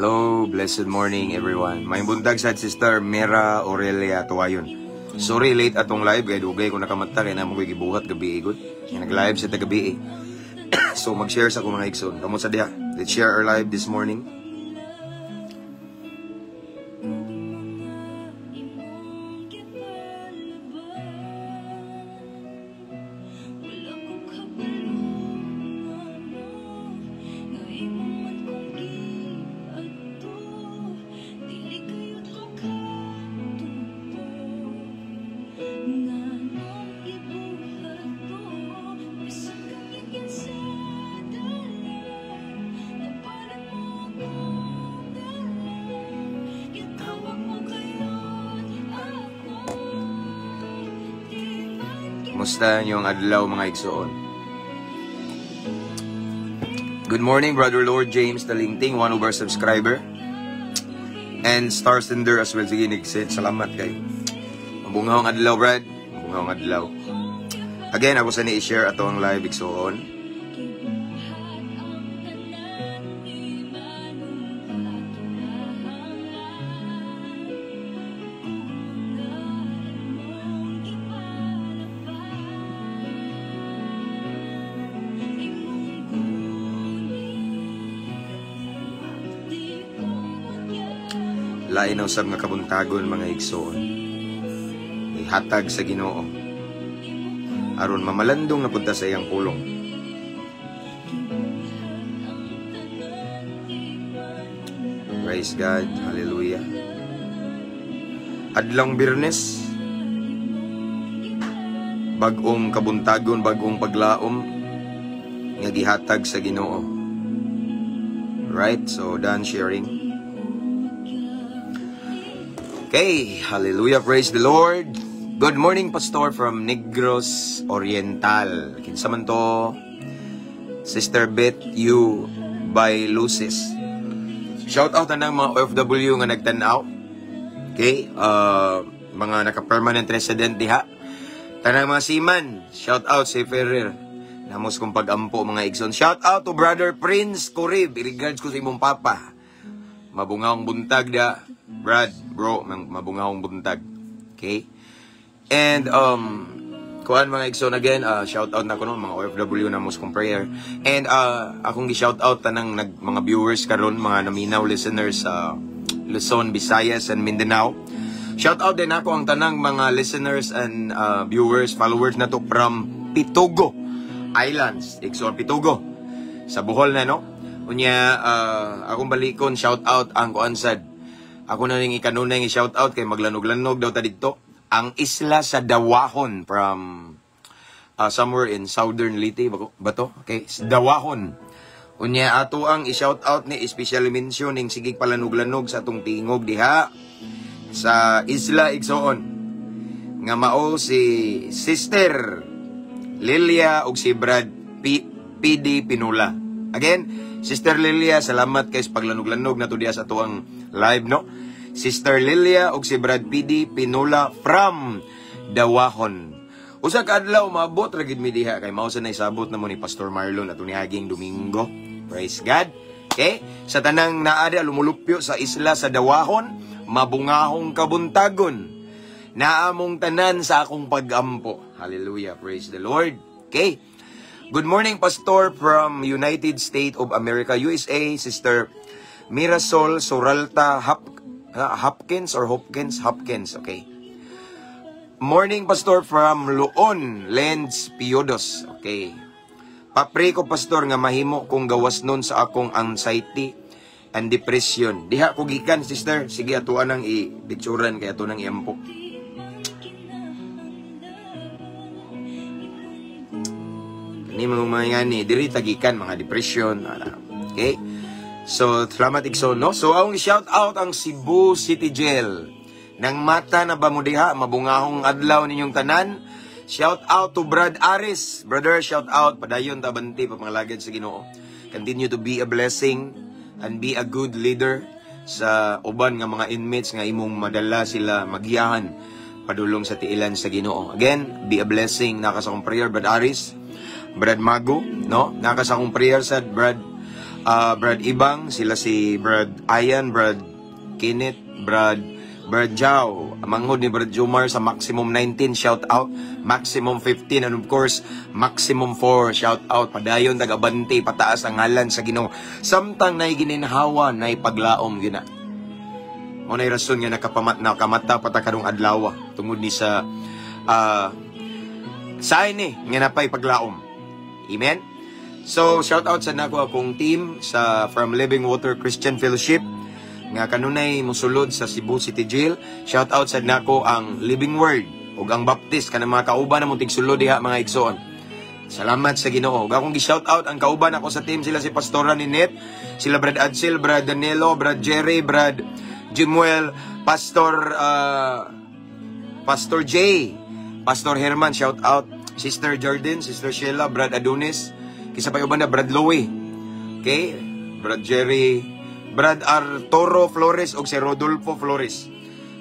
Hello, blessed morning, everyone. Maayong buntag sa Sister Mera Aurelia Tuwayon. Sorry, late atong live kay dugay ko nakamata kay namo ko'y gibuhat gabi gud. Nga nag-live sa gabi eh. So mag-share sa akong mga igsoon. Kamo sa diha. Let's share our live this morning. Imong gipalaban. Wala ko kabalo ngano nga imo man kong giadto. Dili kayot ko katubo. Nganong gibuhat to? Bisan kapigyan sa dalan, Napalan mo akong dalan. Gitawag mo kayon ako. Di man Kumusta inyong adlaw, mga igsoon? Good morning, Brother Lord James Talingting, one of our subscriber. And Star Sender as well. Sige, nag-send. Salamat kay. Mabungahong adlaw, Brad. Mabungahong adlaw. Again, ako sa ni-share ato ang live, igsoon. Gibuhat ang tanan ni manuhat kinahanglan nga imong gipalaban imong guni di ko magyawat. Lain na usab nga kabuntagon, mga igsoon. Ihatag sa Ginoo. Aron mamalandong na punta sa iyang pulong. Gibuhat ang tanan ni manuhat. Praise God. Hallelujah. Adlawng Biyernes, bag-ong kabuntagon, bag-ong paglaom nga gihatag sa Ginoo. Right? So, done sharing. Okay, hallelujah, praise the Lord. Good morning, Pastor from Negros Oriental. Kinsa man to? Sister Beth U by Lucis. Shout out na ng mga OFW nga nagtanaw. Okay, mga naka-permanent resident diha. Tanang mga seaman, shout out si Ferrer. Namos kong pag-ampo, mga igsoon. Shout out to Brother Prince Corib. Regards ko sa imong papa. Mabungahong buntag da. Brad, bro, mabungahong buntag. Okay? And, kuan, mga igsoon, again, shout out na ko no, mga OFW na kong prayer. And akong gi-shout out tanang mga viewers karon, mga naminaw listeners sa Luzon, Visayas and Mindanao. Shout out din ako ang tanang mga listeners and viewers, followers na to from Pitugo Islands. Igsoon, Pitugo. Sa Bohol na, no? Unya, akong balikon, shout out ang kuan sad. Ako na ring ikanunay nga shout out kay maglanog-lanog daw ta didto. Ang isla sa Dawahon from somewhere in Southern Leyte ba to? Okay, Dawahon. Unya ato ang i-shout out ni special mention ning sigig palanog-lanog sa atong tingog diha sa Isla, igsoon, nga mao si Sister Lilia ug si Brad P PD Pinula. Again, Sister Lilia, salamat kay sa paglanog-lanog nato diha sa atuang live, no? Sister Lilia ug si Brad PD Pinula from Dawahon. Usa ka adlaw maabot ra gid mi diha kay mao sa naisabot namo ni Pastor Marlon ato niaging Domingo. Praise God. Okay? Sa tanang naada lumulupyo sa isla sa Dawahon, mabungahong kabuntagon. Naamong tanan sa akong pagampo. Hallelujah. Praise the Lord. Okay. Good morning, Pastor from United States of America, USA, Sister Mirasol Soralta Hopkins or Hopkins? Hopkins, okay. Morning, Pastor from Loon, Lens Piodos. Okay. Pa-pray ko, Pastor, nga mahimo kong gawas nun sa akong anxiety and depression. Diha ko gikan, sister. Sige, ato nang i-picturean kay ato nang iampo. Di man kinahanglan imong Kani mga nga ni diri tagikan mga depression ana. Okay? So, salamat, igsoon, no? So, ang shout out ang Cebu City Jail. Nang mata na ba mo diha, mabungahong adlaw ninyong tanan. Shout out to Brad Aris. Brother, shout out. Padayon tabanti papangalagad sa Ginoo. Continue to be a blessing and be a good leader sa uban nga mga inmates nga imong madala sila magiyahan padulong sa tiilan sa Ginoo. Again, be a blessing. Naka sa akong prayer, Brad Aris. Brad Mago, no? Naka sa akong prayer sa Brad Brad Ibang, sila si Brad Ian, Brad Kenneth, Brad Jao, manghod ni Brad Jumar sa Maximum 19, shout out, Maximum 15, and of course, Maximum 4, shout out, padayon, tagabante, pataas ang ngalan sa Ginoo. Samtang nay gininhawa, nay paglaom gina. Mao nay rason nga nakamata pa ta karong adlaw tungod ni sa sign ni nga napay paglaom. Amen. So shout out sa nako akong team sa from Living Water Christian Fellowship nga kanunay mosulod sa Cebu City Jail. Shout out sa nako ang Living Word ug ang Baptist, kanang mga kauban namong tigsulod diha, mga igsoon. Salamat sa Ginoo. Ug akong gi-shout out ang kauban ako sa team, sila si Pastora Ninette, sila Brad Adsil, Brad Danilo, Brad Jerry, Brad Jimuel, Pastor Jay, Pastor Herman, shout out, Sister Jordan, Sister Sheila, Brad Adonis, kisa pa uban na Brad Louie. Okay? Brad Jerry, Brad Arturo Flores ug si Rodolfo Flores.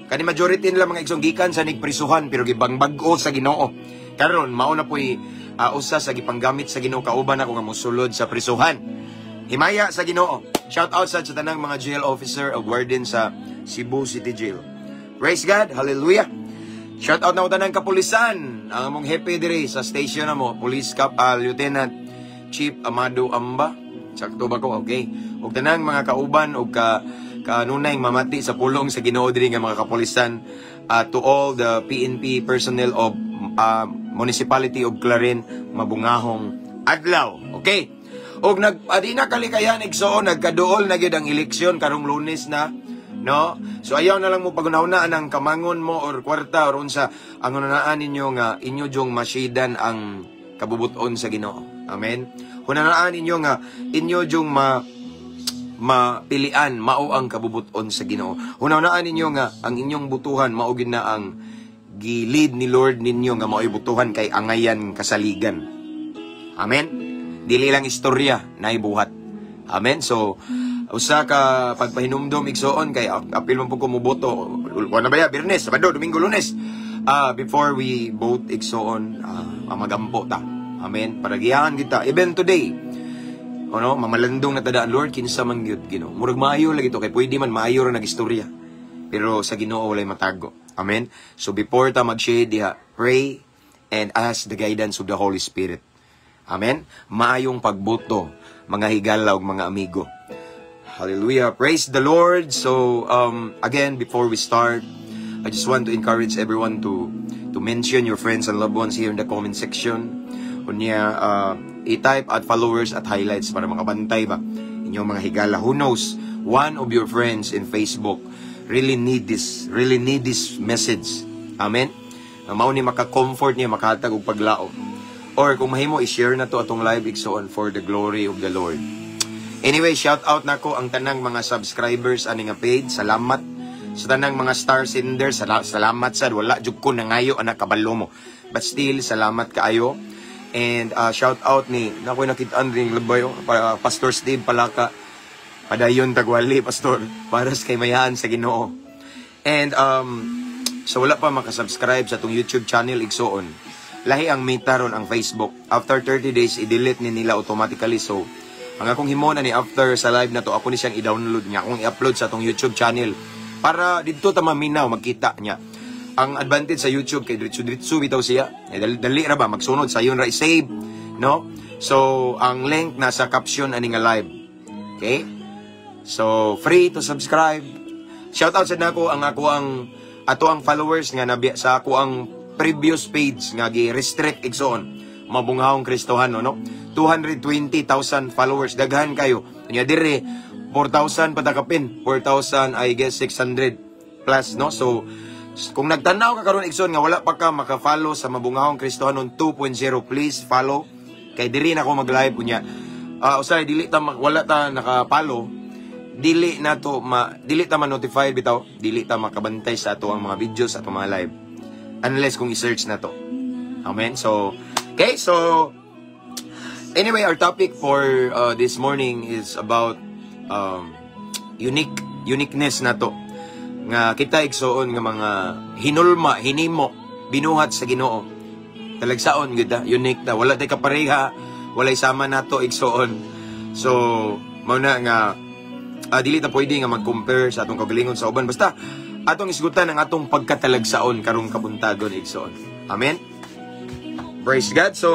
Kani majority nila, mga igsoon, gikan sa nigprisuhan pero gibangbag-o sa Ginoo. Karon mao na po'y usa sa gipanggamit sa Ginoo kauban ako nga mosulod sa prisuhan. Himaya sa Ginoo. Shout out sa tanang mga jail officer o warden sa Cebu City Jail. Praise God. Hallelujah. Shout out na ko tanang kapulisan. Ang among hepe diri sa station namo, Police Cap Lieutenant Chief Amado Amba. Sakto ba ko? Okay. Ug tanang mga kauban ug ka kanunay mamati sa pulong sa Ginoo diri nga mga kapulisan, to all the PNP personnel of Municipality of Clarin, mabungahong adlaw. Okay. Og nag adi na kalikayan, igsoon, nagkaduol na gyud ang eleksyon karong Lunes na, no? So ayaw na lang mo pagunahunaan ang kamangon mo or kwarta or unsa ang hunanaan ninyo nga inyo jung masidan ang kabubuton sa Ginoo. Amen. Hunanaan ninyo nga inyo jung mapilian mao ang kabubuton sa Ginoo. Hunanaan ninyo nga ang inyong butuhan mao gid na ang gilid ni Lord ninyo nga mao'y butuhan kay angayan kasaligan. Amen. Dili lang istorya na ibuhat. Amen. So usa ka pagpahinumdom, igsoon, kay apil man po ko moboto. Wala na ba ya Biyernes, Sabado, Domingo, Lunes. Before we vote, igsoon, magampo ta. Amen. Para giyahan kita even today. Ano, mamalandong na tada, Lord, kinsa man gyud Ginoo. Murag maayo lagi to kay pwede man maayo ra nagistorya. Pero sa Ginoo walay matago. Amen. So before ta mag-share diha, pray and ask the guidance of the Holy Spirit. Amen. Maayong pagboto, mga higala ug mga amigo. Hallelujah. Praise the Lord. So, again, before we start, I just want to encourage everyone to mention your friends and loved ones here in the comment section. Unya, i-type at followers at highlights para makabantay ba inyong mga higala. Who knows, one of your friends in Facebook really need this message. Amen? Mao ni maka-comfort niya, makahatag og paglaom. Or kung mahimo, i-share na to atong live, igsoon, for the glory of the Lord. Anyway, shout out nako ang tanang mga subscribers ani nga page. Salamat sa tanang mga star senders. Salamat sad, wala jud ko nangayo anak, kabalo mo. But still, salamat kaayo. And shout out ni nakoy nakit-an ring labay, oh, Pastor Steve Palaka. Padayon tagwali, Pastor, para sa kaymayaan sa Ginoo. And so wala pa makasubscribe sa atong YouTube channel, igsoon. Lahi ang meta ron ang Facebook. After 30 days, i-delete ni nila automatically. So, ang akong himon ni after sa live na to, ako ni siyang i-download niya, akong i-upload sa atong YouTube channel para didto ta maminaw, magkita niya. Ang advantage sa YouTube kay diretso-diretso bitaw siya. Eh, dali, dali ra ba magsunod sa ra i-save, no? So, ang link nasa caption ani nga live. Okay? So, free to subscribe. Shout out sa nako ang ako ang ato ang followers nga nabi sa ako ang previous page nga gi-restrict, igsoon. Mabunghawong Kristohano, no? 220,000 followers, daghan kayo. Nya dire 4,000 patakapin, 4,000, I guess 600 plus, no? So kung nagtanaw ka karon, igsoon, nga wala pa ka maka-follow sa Mabungahong Kristohanon 2.0, please follow kay diri na ako mag-live unya. Usay dili ta wala ta naka-follow, dili na to ma dili ta ma-notify bitaw, dili ta makabantay sa ato ang mga videos, ato mga live unless kung i-search na to. Amen. So okay, so anyway, our topic for this morning is about uniqueness na to nga kita, igsoon, nga mga hinulma, hinimo, binuhat sa Ginoo. Talagsaon gid ta, unique ta, wala tay kapareha, walay sama nato, igsoon. So, Mao na nga dili ta pwede nga mag-compare sa atong kagalingon sa uban. Basta atong isgutan ang atong pagkatalagsaon karong kabuntagon, igsoon. Amen. Praise God. So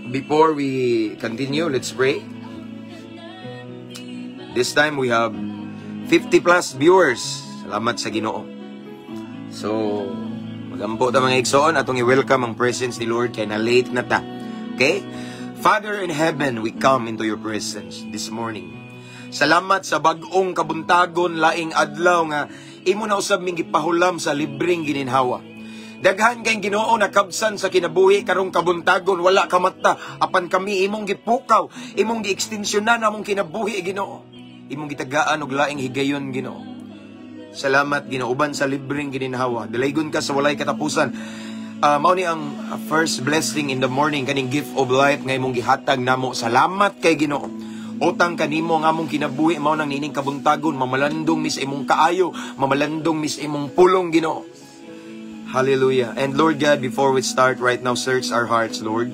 before we continue, let's pray. This time we have 50 plus viewers. Salamat sa Ginoo. So, magampo ta, mga igsoon, atong i-welcome ang presence ni Lord kay na late na ta. Okay? Father in heaven, we come into your presence this morning. Salamat sa bag-ong kabuntagon, laing adlaw nga imo na usab ming gipahulam sa libreng gininhawa. Daghan kay, Ginoo, nakabsan sa kinabuhi karong kabuntagon, wala kamata apan kami imong gipukaw, imong giekstensyonan among kinabuhi, Ginoo. Imong gitagaan og laing higayon, Ginoo. Salamat, Ginoo, uban sa libreng gininhawa. Dalaygon ka sa walay katapusan. Mao ni ang first blessing in the morning, kaning gift of life nga imong gihatag namo. Salamat kay, Ginoo. Utang kanimo ang among kinabuhi, mao nang nining kabuntagon mamalandong mi sa imong kaayo, mamalandong mi sa imong pulong, Ginoo. Hallelujah. And Lord God, before we start right now, search our hearts, Lord.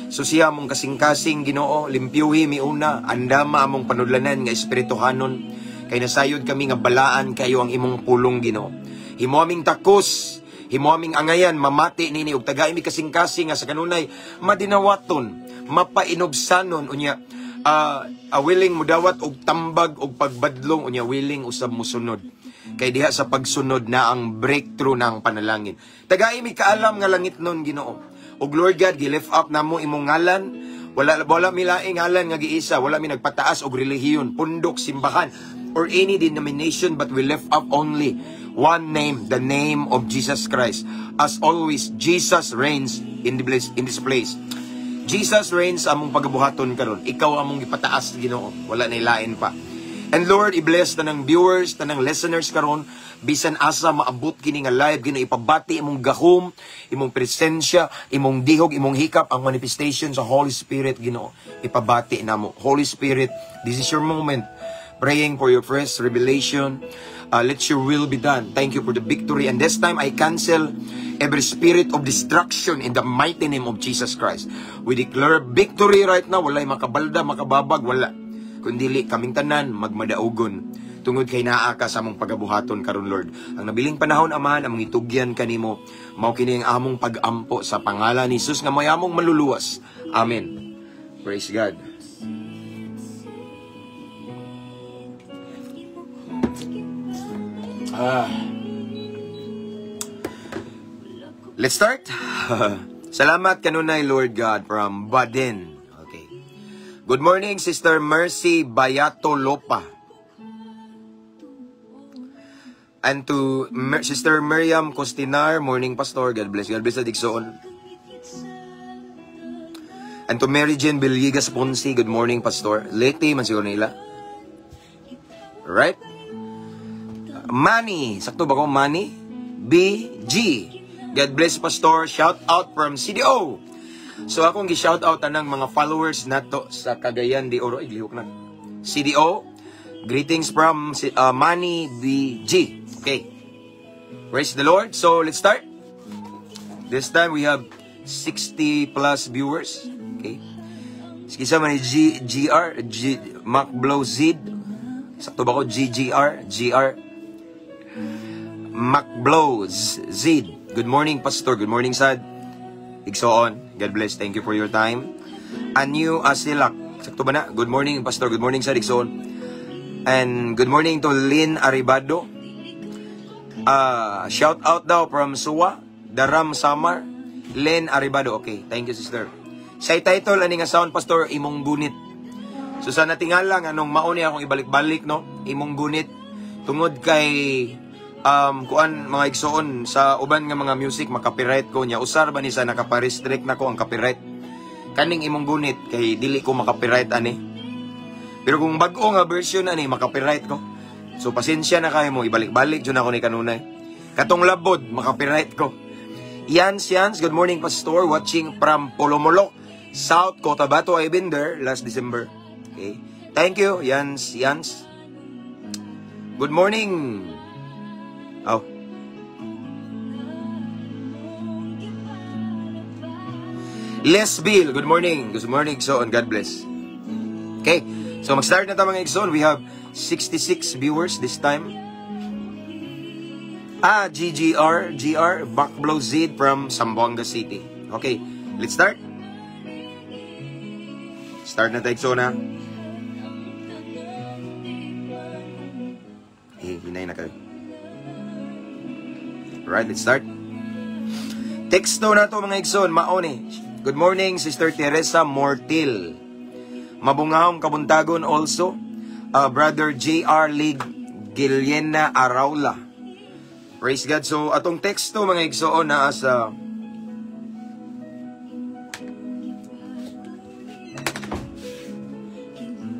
Susiha among kasing-kasing, Ginoo, limpyuhi mi una, andama among panudlanan nga espirituhanon, kay nasayod kami nga balaan kayo ang imong pulong, Ginoo. Himo aming takos, himo aming angayan, mamati nini ug tagai mi kasing-kasing nga sa kanunay madinawaton, mapainubsanon unya willing mudawat og tambag og pagbadlong unya willing usab musunod. Kay diha sa pagsunod na ang breakthrough ng panalangin. Tagai mi kaalam nga langit nun, Ginoo. Ug Lord God, gi-lift up namo imong ngalan. Wala wala mi laing ngalan nga giisa, wala mi nagpataas og relihiyon, pundok, simbahan or any denomination, but we lift up only one name, the name of Jesus Christ. As always, Jesus reigns in this place. Jesus reigns among pagabuhaton karon. Ikaw among gipataas, Ginoo. Wala na ilain pa. And Lord, i-bless tanang viewers, tanang listeners karon, bisan asa maabot kini nga live, Ginoo, ipabati imong gahom, imong presensya, imong dihog, imong hikap, ang manifestation sa Holy Spirit, Ginoo. Ipabati namo. Holy Spirit, this is your moment. Praying for your fresh revelation. Let your will be done. Thank you for the victory. And this time, I cancel every spirit of destruction in the mighty name of Jesus Christ. We declare victory right now. Walay makabalda, makababag, wala. Kundili kaming tanan magmadaugon tungod kay naa ka sa among pagabuhaton karon, Lord. Ang nabiling panahon, Amahan, among itugyan kanimo. Mao kini ang among pag-ampo sa pangalan ni Jesus nga may among maluluwas. Amen. Praise God. Ah. Let's start. Salamat kanunay, Lord God, from Baden. Okay. Good morning, Sister Mercy Bayato Lopa. And to Sister Miriam Costinar, morning, Pastor. God bless. God bless sa igsoon. And to Mary Jane Villegas Ponce, good morning, Pastor. Late man siguro nila. Right? Manny, sakto ba ko? Manny? BG. God bless, Pastor. Shout out from CDO. So akong gi-shout out tanang mga followers nato sa Cagayan de Oro. Ay, lihok na. CDO. Greetings from Manny BG. Okay. Praise the Lord. So let's start. This time we have 60 plus viewers. Okay. Sige sa man ni G, GR, G, Mac Blow Z. Sakto ba ko? GGR, GR. Mac Blow Z. Good morning, Pastor. Good morning, Sad. Igsoon. God bless. Thank you for your time. Anyu Asilak. Sakto ba na? Good morning, Pastor. Good morning, Sad. Igsoon. And good morning to Lynn Aribado. Shout out daw from Suwa, Daram Samar, Lynn Aribado. Okay, thank you, sister. Sa title ani nga sound, Pastor, "Imong Gunit." So sa natingala nga nung mauni akong ibalik-balik, no, "Imong Gunit," tungod kay kuan, mga igsoon, sa uban nga mga music makapiright ko niya. Usar ba ni sa nakapa-restrict na ko ang copyright kaning "Imong Gunit" kay dili ko makapiright ani. Pero kung bag-o nga version ani, makapiright ko. So pasensya na kayo mo, ibalik-balik jud ako ni kanunay. Katong "Labod," makapiright ko. Yans Yans, good morning, Pastor, watching from Polomolok, South Cotabato. I've been there last December. Okay. Thank you, Yans Yans. Good morning. Oh. Les Bill, good morning. Good morning, so and God bless. Okay. So mag-start na ta, mga igsoon. We have 66 viewers this time. Ah, GGR, GR, Backblow Z from Zamboanga City. Okay, let's start. Start na tayo, igsoon, ha? Eh, hinay na kayo. Alright, let's start. Teksto na to, mga igsoon, mao ni. Good morning, Sister Teresa Mortil. Mabungahong kabuntagon also. Brother J.R. League Giliena Araula. Praise God. So, atong teksto, mga igsoon, naa sa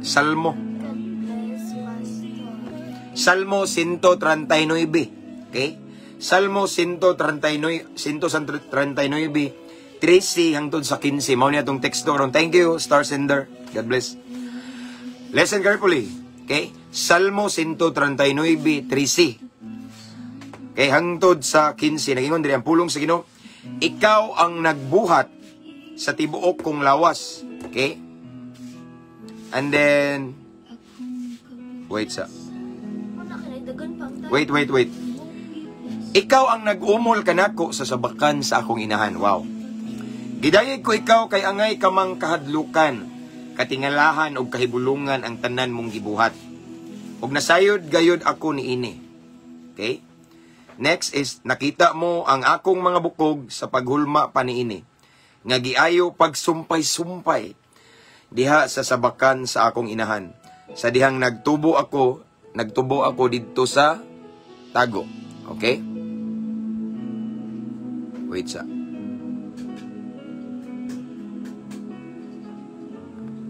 Salmo. God bless, Pastor. Salmo 139. Okay? Salmo 139, 139, 13 hangtod sa 15. Mao ni atong teksto ron. Thank you, Star Sender. God bless. Listen carefully. Okay? Salmo 139, 13. Okay, hangtod sa 15. Nagingon diri ang pulong sa Ginoo. Ikaw ang nagbuhat sa tibuok kong lawas. Okay? And then, wait sa. Wait, wait, wait. Ikaw ang nag-umol kanako sa sabakan sa akong inahan. Wow. Gidayeg ko ikaw kay angay kamang kahadlukan, katingalahan og kahibulungan ang tanan mong gibuhat. Og nasayod gayod ako niini. Okay? Next is, nakita mo ang akong mga bukog sa paghulma pa niini. Nga giayo pagsumpay-sumpay diha sa sabakan sa akong inahan. Sa dihang nagtubo ako didto sa tago. Okay? Wait sa.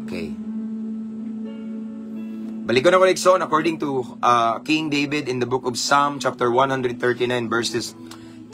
Okay. Balikon ako, igsoon, according to King David in the book of Psalm chapter 139 verses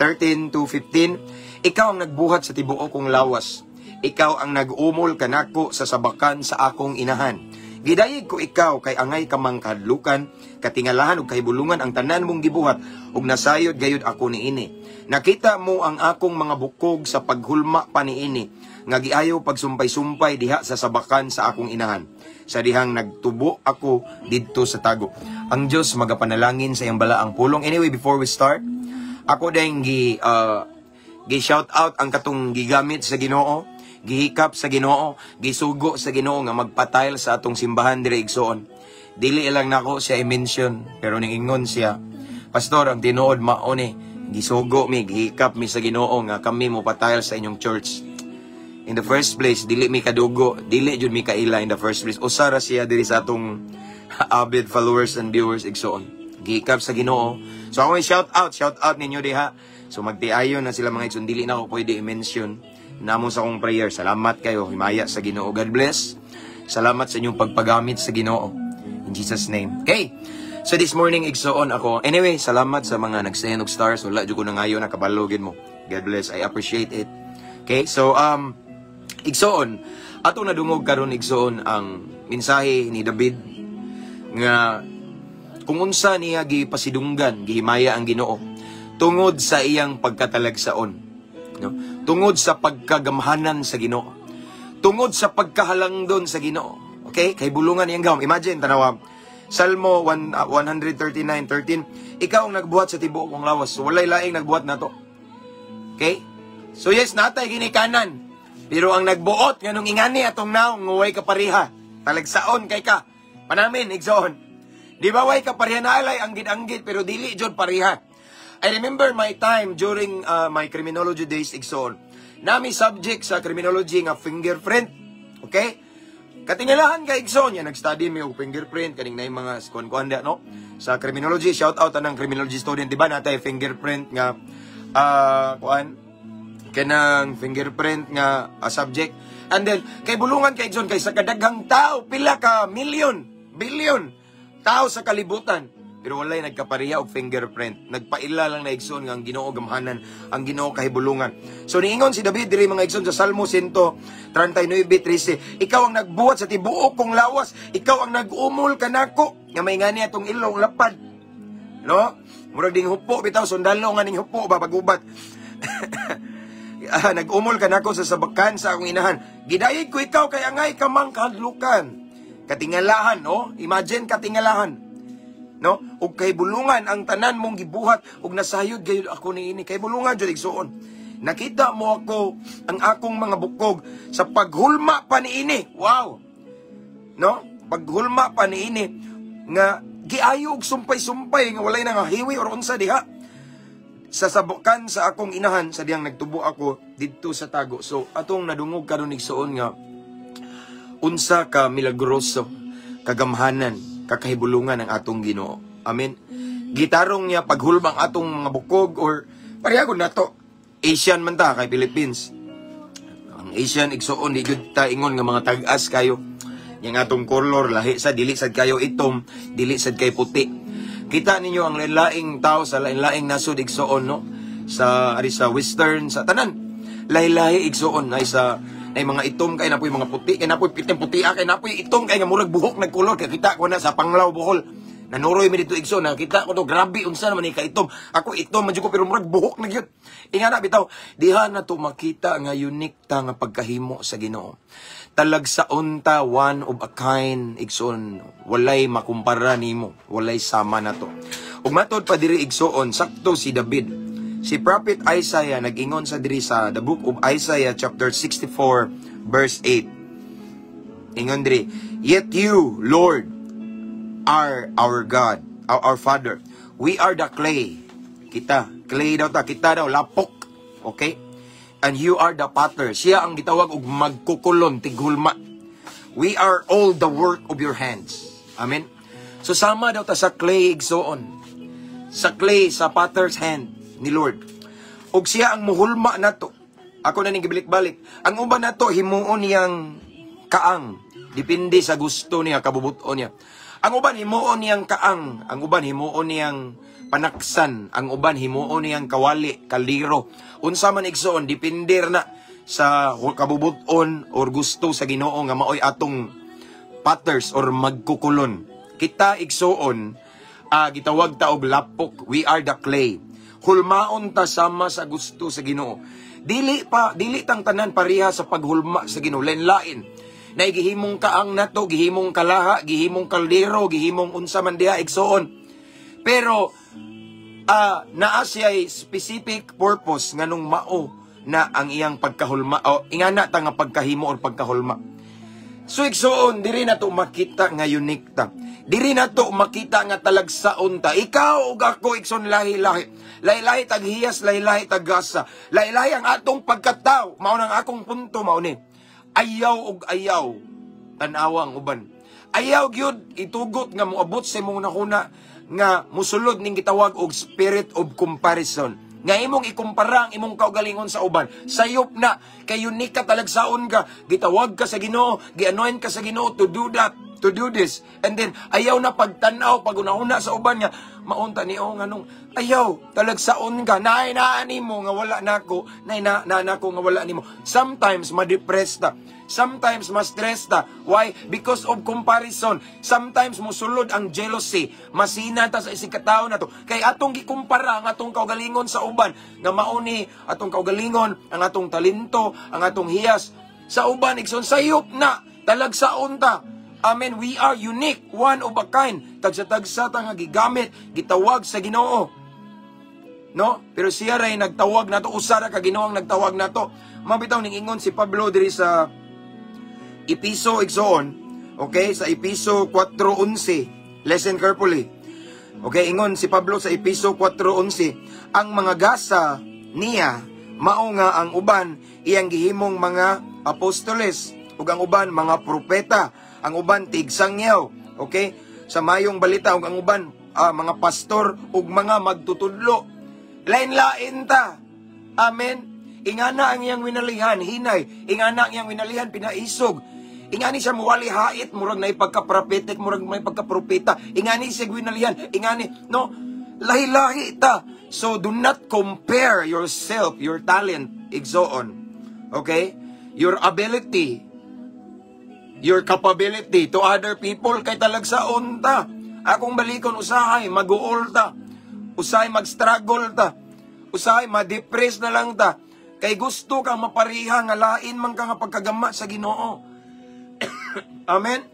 13 to 15, ikaw ang nagbuhat sa tibuok kong lawas. Ikaw ang nag-umol kanako sa sabakan sa akong inahan. Gidayeg ko ikaw kay angay kamang kahadlukan, katingalahan ug kahibulungan ang tanan mong gibuhat ug nasayod gayud ako niini. Nakita mo ang akong mga bukog sa paghulma pa niini, nga giayo pagsumpay-sumpay diha sa sabakan sa akong inahan. Sa dihang nagtubo ako didto sa tago. Ang Dios magapanalangin sa iyang balaang pulong. Anyway, before we start, ako dayong gi shout out ang katong gigamit sa Ginoo, gihikap sa Ginoo, gisugo sa Ginoo nga magpatile sa atong simbahan diri, igsoon. Dili lang nako siya i-mention, pero ningingon siya, "Pastor, ang tinuod mao ni gisugo mi, gihikap mi sa Ginoo nga kami mo patile sa inyong church. In the first place, dili mi kadugo, dili jud mi kaila in the first place." Usa ra siya diri sa atong avid followers and viewers, igsoon. Gihikap sa Ginoo. So ako shout out ninyo diha. So magtiayon na sila, mga igsoon, dili na ako pwede i-mention. Namo sa akong prayer. Salamat kayo, himaya sa Ginoo. God bless. Salamat sa inyong pagpagamit sa Ginoo. In Jesus' name. Okay. So this morning, igsoon ako. Anyway, salamat sa mga nag-send og stars. Wala jud ko na ngayon nakabalo gid mo. God bless. I appreciate it. Okay? So igsoon, atong nadungog karon, igsoon, ang mensahe ni David nga kung unsa niya gipasidunggan, gihimaya ang Ginoo tungod sa iyang pagkatalagsaon, no? Tungod sa pagkagamhanan sa Ginoo. Tungod sa pagkahalangdon sa Ginoo. Okay? Kay bulungan iyang gahom. Imagine, tanawa. Salmo 1, 139:13, "Ikaw ang nagbuhat sa tibuok kong lawas." So, walay laing nagbuhat nato. Okay? So yes, natay ginikanan. Pero ang nagbuot nganong ingani atong naong way kapareha. Talagsaon kay ka. Panamin, igsoon. Di ba way kapareha na alay anggid-anggid pero dili jud pareha. I remember my time during my criminology days, igsoon. Nami subject sa criminology nga fingerprint. Okay? Katingalahan kay igsoon yan, nag-study mi og fingerprint kaning nay mga kuan-kuan no? Sa criminology, shout out anang criminology student, di ba natay fingerprint nga kuan kanang fingerprint nga subject. And then kay bulungan kay igsoon kay sa kadaghang tao, pila ka million, billion tao sa kalibutan. Pero walay nagkapareha og fingerprint. Nagpaila lang na, igsoon, nga ang Ginoo gamhanan, ang Ginoo kahibulungan. So niingon si David diri, mga igsoon, sa Salmo 139:13, "Ikaw ang nagbuhat sa tibuok kong lawas, ikaw ang nag-umol kanako," nga may ngani atong ilong lapad. No? Murag ding hupo bitaw, sundalo nga ning hupo ba pagubat. Ah, "Nag-umol kanako sa sabakan sa akong inahan. Gidayeg ko ikaw kay angay ka mang kahadlukan. Katingalahan, no? Imagine, katingalahan. No? Ug kahibulungan ang tanan mong gibuhat ug nasayod gayud ako niini. Kahibulungan jud, igsuon. Nakita mo ako ang akong mga bukog sa paghulma pa niini. Wow. No? Paghulma pa niini nga giayo og sumpay-sumpay nga walay nang hiwi or unsa diha sa sabukan sa akong inahan sa diyang nagtubo ako didto sa tago. So atong nadungog karon, igsuon, nga unsa ka milagroso, kagamhanan, kakahibulungan ang atong Ginoo. Amen. Gitarong niya paghulmang atong mga bukog or pareha nato. Asian man ta kay Philippines. Ang Asian, igsuon, di gyud ta ingon nga mga tag-as kayo. Yang atong color lahi sa dili sad kayo itom, dili sad kay puti. Kita ninyo ang lain-laing tao sa lain-laing nasod, igsuon, no? Sa ari sa western, sa tanan. Lahi-lahi, igsuon, ay sa ay mga itom kay napoy mga puti kay napoy piting puti kay napoy itom kay nga murag buhok nagkolor kay kita ko na sa Panglao, Bohol. Nanuroy mi dito, igsoon, nakita ko to, grabe unsa naman ni ka itom. Ako itom man jud ko pero murag buhok na gyud. Ingana bitaw, diha na to makita nga unique ta nga pagkahimo sa Ginoo. Talagsaon ta, one of a kind, igsoon, walay makumpara nimo, walay sama nato. Ug matod pa diri, igsuon, sakto si David. Si Prophet Isaiah nag-ingon sa diri sa the book of Isaiah chapter 64 verse 8. Ingon diri, "Yet you, Lord, are our God, our Father. We are the clay." Kita, clay daw ta, kita daw, lapok. Okay? "And you are the potter." Siya ang gitawag og magkukulon, tighulma. "We are all the work of your hands." Amen? So sama daw ta sa clay, igsoon. Sa clay, sa potter's hand ni Lord. Og siya ang muhulma nato. Ako na ning gibalik-balik. Ang uban nato himuon niyang kaang. Depende sa gusto niya, kabubuton niya. Ang uban himuon niyang kaang, ang uban himuon niyang panaksan, ang uban himuon niyang kawali, kaldero. Unsa man, igsoon, depende na sa kabubuton or gusto sa Ginoo nga maoy atong potters or magkukulon. Kita, igsuon, gitawag ta og lapok. We are the clay. Hulmaon ta sama sa gusto sa Ginoo. Dili pa dili tang tanan pareha sa paghulma sa Ginoo. Lain-lain. Na gihimong kaang nato, gihimong kalaha, gihimong kaldero, gihimong unsa man diha, igsuon. Pero naa siya'y specific purpose nganong mao na ang iyang pagkahulma o ingana ta nga pagkahimo or pagkahulma. So igsuon, diri na to makita nga unique ta. Diri na to makita nga talagsaon ta. Ikaw ug ako, igsoon, lahi-lahi. Lahi-lahi tag hiyas, lahi-lahi tag gasa. Lahi-lahi ang atong pagkatao. Mao nang akong punto mao ni. Ayaw og ayaw tan-awa ang uban. Ayaw gyud itugot nga moabot sa imong nakuna nga musulod ning gitawag og spirit of comparison. Nga imong ikumpara ang imong kaugalingon sa uban. Sayop na kay unique ka, talagsaon ka, gitawag ka sa Ginoo, gi-anoint ka sa Ginoo to do that, to do this. And then ayaw na pagtan-aw, pag-una-una sa uban nga maunta ni o nganong ayaw, talagsaon ka, naay naa nimo nga wala nako, naay na, na nako nga wala nimo. Sometimes ma-depress ta. Sometimes ma-stress ta. Why? Because of comparison. Sometimes musulod ang jealousy. Masina ta sa isig katao na to. Kay atong gikumpara ang atong kaugalingon sa uban nga mauni atong kaugalingon, ang atong talento, ang atong hiyas sa uban, igsoon, sayop na. Talagsaon ta. Amen. We are unique, one of a kind. Tagsa-tagsa ta nga gigamit, gitawag sa Ginoo. No? Pero siya ray nagtawag nato, usa ra ka Ginoo ang nagtawag nato. Mabitaw ning ingon si Pablo diri sa Episo, igsoon. Okay, sa Episo 4:11. Listen carefully. Okay, ingon si Pablo sa Episo 4:11, ang mga gasa niya mao nga ang uban iyang gihimong mga apostoles ug ang uban mga propeta, ang uban tigsangyaw, okay? Sa mayong balita ug ang uban mga pastor ug mga magtutudlo. Lain-lain ta. Amen. Ingana ang iyang winalihan, hinay. Ingana ang iyang winalihan, pinaisog. Ingani siya muwali hait, murag na pagka-prophetic, murag may pagka-propeta. Ingani siya winalihan, ingani, no? Lahi-lahi ta. So do not compare yourself, your talent, igsoon. Okay? Your ability, your capability to other people kay talagsaon ta. Akong balikon, usahay mag-uol ta. Usahay mag-struggle ta. Usahay ma-depress na lang ta. Kay gusto kang mapariha nga lain man ka nga pagkagama sa Ginoo. Amen.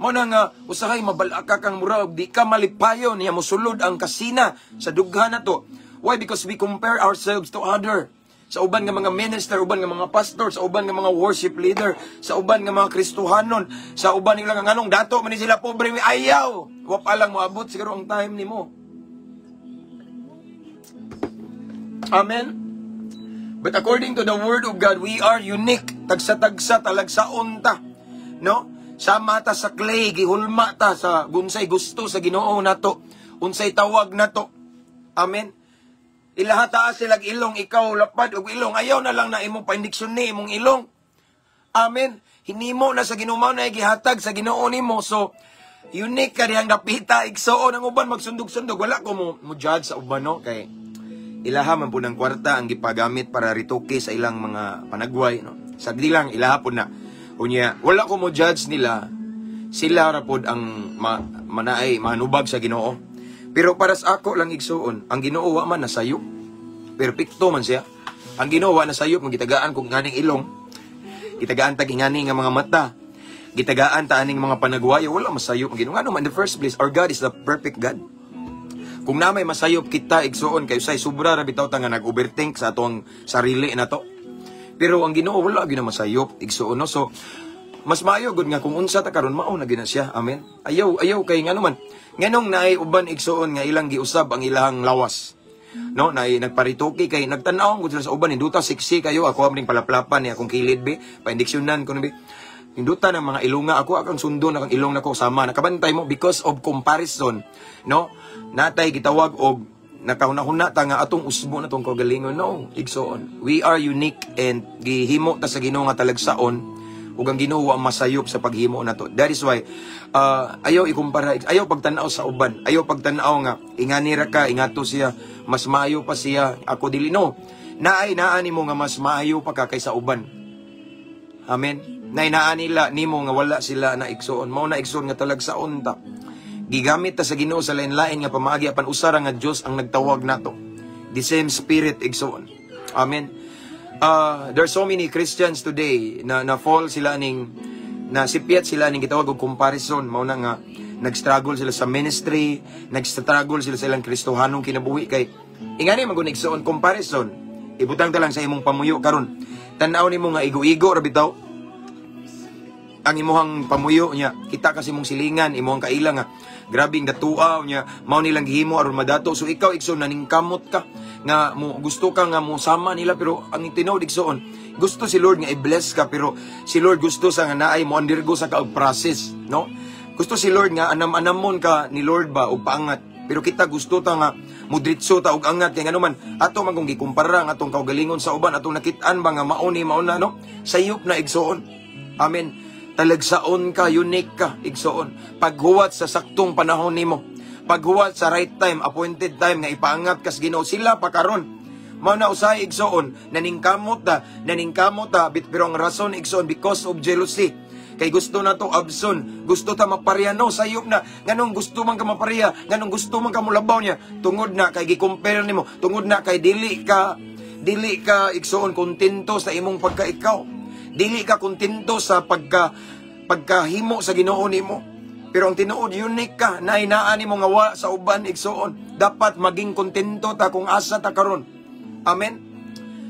Mao na nga usahay mabalaka kang mura og di ka malipayon niya, mosulod ang kasina sa dughan nato. Why? Because we compare ourselves to other. Sa uban nga mga minister, uban nga mga pastor, sa uban nga mga worship leader, sa uban nga mga Kristohanon, sa uban nila nga nganong dato man ni sila, pobre mi. Ayaw. Wa pa lang moabot siguro ang time nimo. Amen. But according to the Word of God, we are unique. Tagsa-tagsa, talagsaon ta. No? Sama ta sa clay, gihulma ta sa gunsay gusto sa Ginoo nato. Unsay tawag nato. Amen. Ilaha taas silag ilong, ikaw lapad og ilong. Ayaw na lang na imong paindiksyon ni imong ilong. Amen. Hinimo na sa Ginoo na gihatag sa Ginoo nimo. So, unique ka dihang dapita igsuon. Ang uban magsundog-sundog. Wala ko mo judge sa uban, no? Kay ilaha man po ng kwarta ang gipagamit para retoke sa ilang mga panagway, no? Sagdi lang, ilaha po na. Unya, wala ko mo judge nila. Sila ra pod ang manaay manubag sa Ginoo. Pero para sa ako lang, igsuon, ang Ginoo wa man nasayop. Perpekto man siya. Ang Ginoo wa nasayop, gitagaan kung nganing ilong. Gitagaan tag ingani nga mga mata. Gitagaan ta aning mga panagwayo, wala masayop ang Ginoo. Ngano man, in the first place, our God is the perfect God. Kung na may masayop kita, igsuon, kay usay sobra ra bitaw ta nga nag-overthink sa atong sarili na to. Pero ang Ginoo wala gyud na masayop, igsuon, no. So mas maayo gud nga kung unsa ta karon, mao na gyud na siya. Amen. Ayaw ayaw kay ngano man nganong naay uban, igsuon, nga ilang giusab ang ilahang lawas. No, naay nagparitoke kay nagtan-aw gud sila sa uban, induta sexy kayo. Ako aming palaplapan ni akong kilid be, paindiksyonan ko be. Induta ng mga ilunga ako, akang sundo na kang ilong nako sama nakabantay mo because of comparison, no? Natay gitawag og nakahuna-huna ta nga atong usbo na tong kaugalingon. No, igsoon. We are unique and gihimo ta sa Ginoo nga talagsaon ug ang Ginoo ang masayop sa paghimo nato. That is why ayaw ikumpara, ayaw pagtan-aw sa uban, ayaw pagtan-aw nga ingani ra ka, ingato siya, mas maayo pa siya, ako dili, no. Naay naa nimo nga mas maayo pa ka kaysa uban. Amen. Naay naa nila nimo nga wala sila na, igsoon. Mao na, igsoon, nga talagsaon ta. Gigamit ta sa Ginoo sa lain-lain nga pamaagi apan usa ra nga Dios ang nagtawag nato. The same Spirit, igsoon. Amen. There are so many Christians today na na fall sila ning na sipyat sila ning gitawag og comparison. Mao na nga nag-struggle sila sa ministry, nag-struggle sila sa ilang Kristohanong kinabuhi kay ingani man gud, igsoon, comparison. Ibutang ta lang sa imong pamuyo karon. Tan-aw nimo nga igo-igo ra bitaw ang imuhang pamuyo niya, kita kasi imong silingan, imuhang kaila nga grabing datuaw niya, mao nilang gihimo aron madato. So ikaw, igsoon, naningkamot ka nga mo gusto ka nga mo sama nila, pero ang tinuod, igsoon, gusto si Lord nga i-bless ka, pero si Lord gusto sa nga naay mo undergo sa ka og process, no? Gusto si Lord nga anam-anamon ka ni Lord ba og paangat. Pero kita gusto ta nga mudritso ta og angat kay ngano man ato man kung gikumpara ang atong kaugalingon sa uban, atong nakit-an ba nga mao ni, mao na, no? Sayop na, igsoon. Amen. Talagsaon ka, unique ka, igsoon. Paghuwat sa saktong panahon nimo. Paghuwat sa right time, appointed time nga ipaangat kas Ginoo, sila pa karon. Mao na usahay, igsoon, naningkamot ta, bit pero ang rason, igsoon, because of jealousy. Kay gusto na to abson, gusto ta mapareha, no? Sayop na. Nganong gusto man ka mapareha, nganong gusto man ka mulabaw niya, tungod na kay gi-compare nimo, tungod na kay dili ka, igsoon, kontento sa imong pagka-ikaw. Dili ka kontento sa pagkahimo sa Ginoo nimo. Pero ang tinuod, unique ka, naay naa nimo nga wa sa uban, igsoon. Dapat maging kontento ta kung asa ta karon. Amen.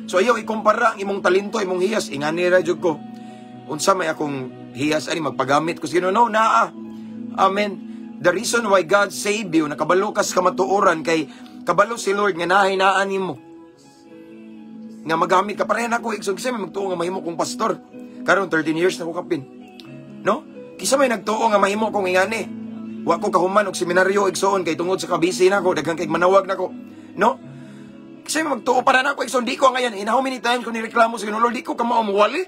So ayaw ikumpara ang imong talento, imong hiyas. Ingani ra jud ko. Unsa may akong hiyas ani, magpagamit ko sa Ginoo? No, naa. Amen. The reason why God saved you, nakabalo ka sa kamatuoran kay kabalo si Lord nga naay naa nimo nga magamit ka. Pareha nako, igsoon, kasi may magtuo nga mahimo kong pastor. Karon 13 years na ko kapin. No? Kisa may nagtuo nga mahimo kong ingani. Wa ko kahuman og seminaryo, igsoon, kay tungod sa kabisi nako, daghan kay manawag nako. No? Kasi may magtuo para nako, igsoon, di ko ngayon. In how many times ko nireklamo sa Ginoo, "Lord, di ko kamao mo wali.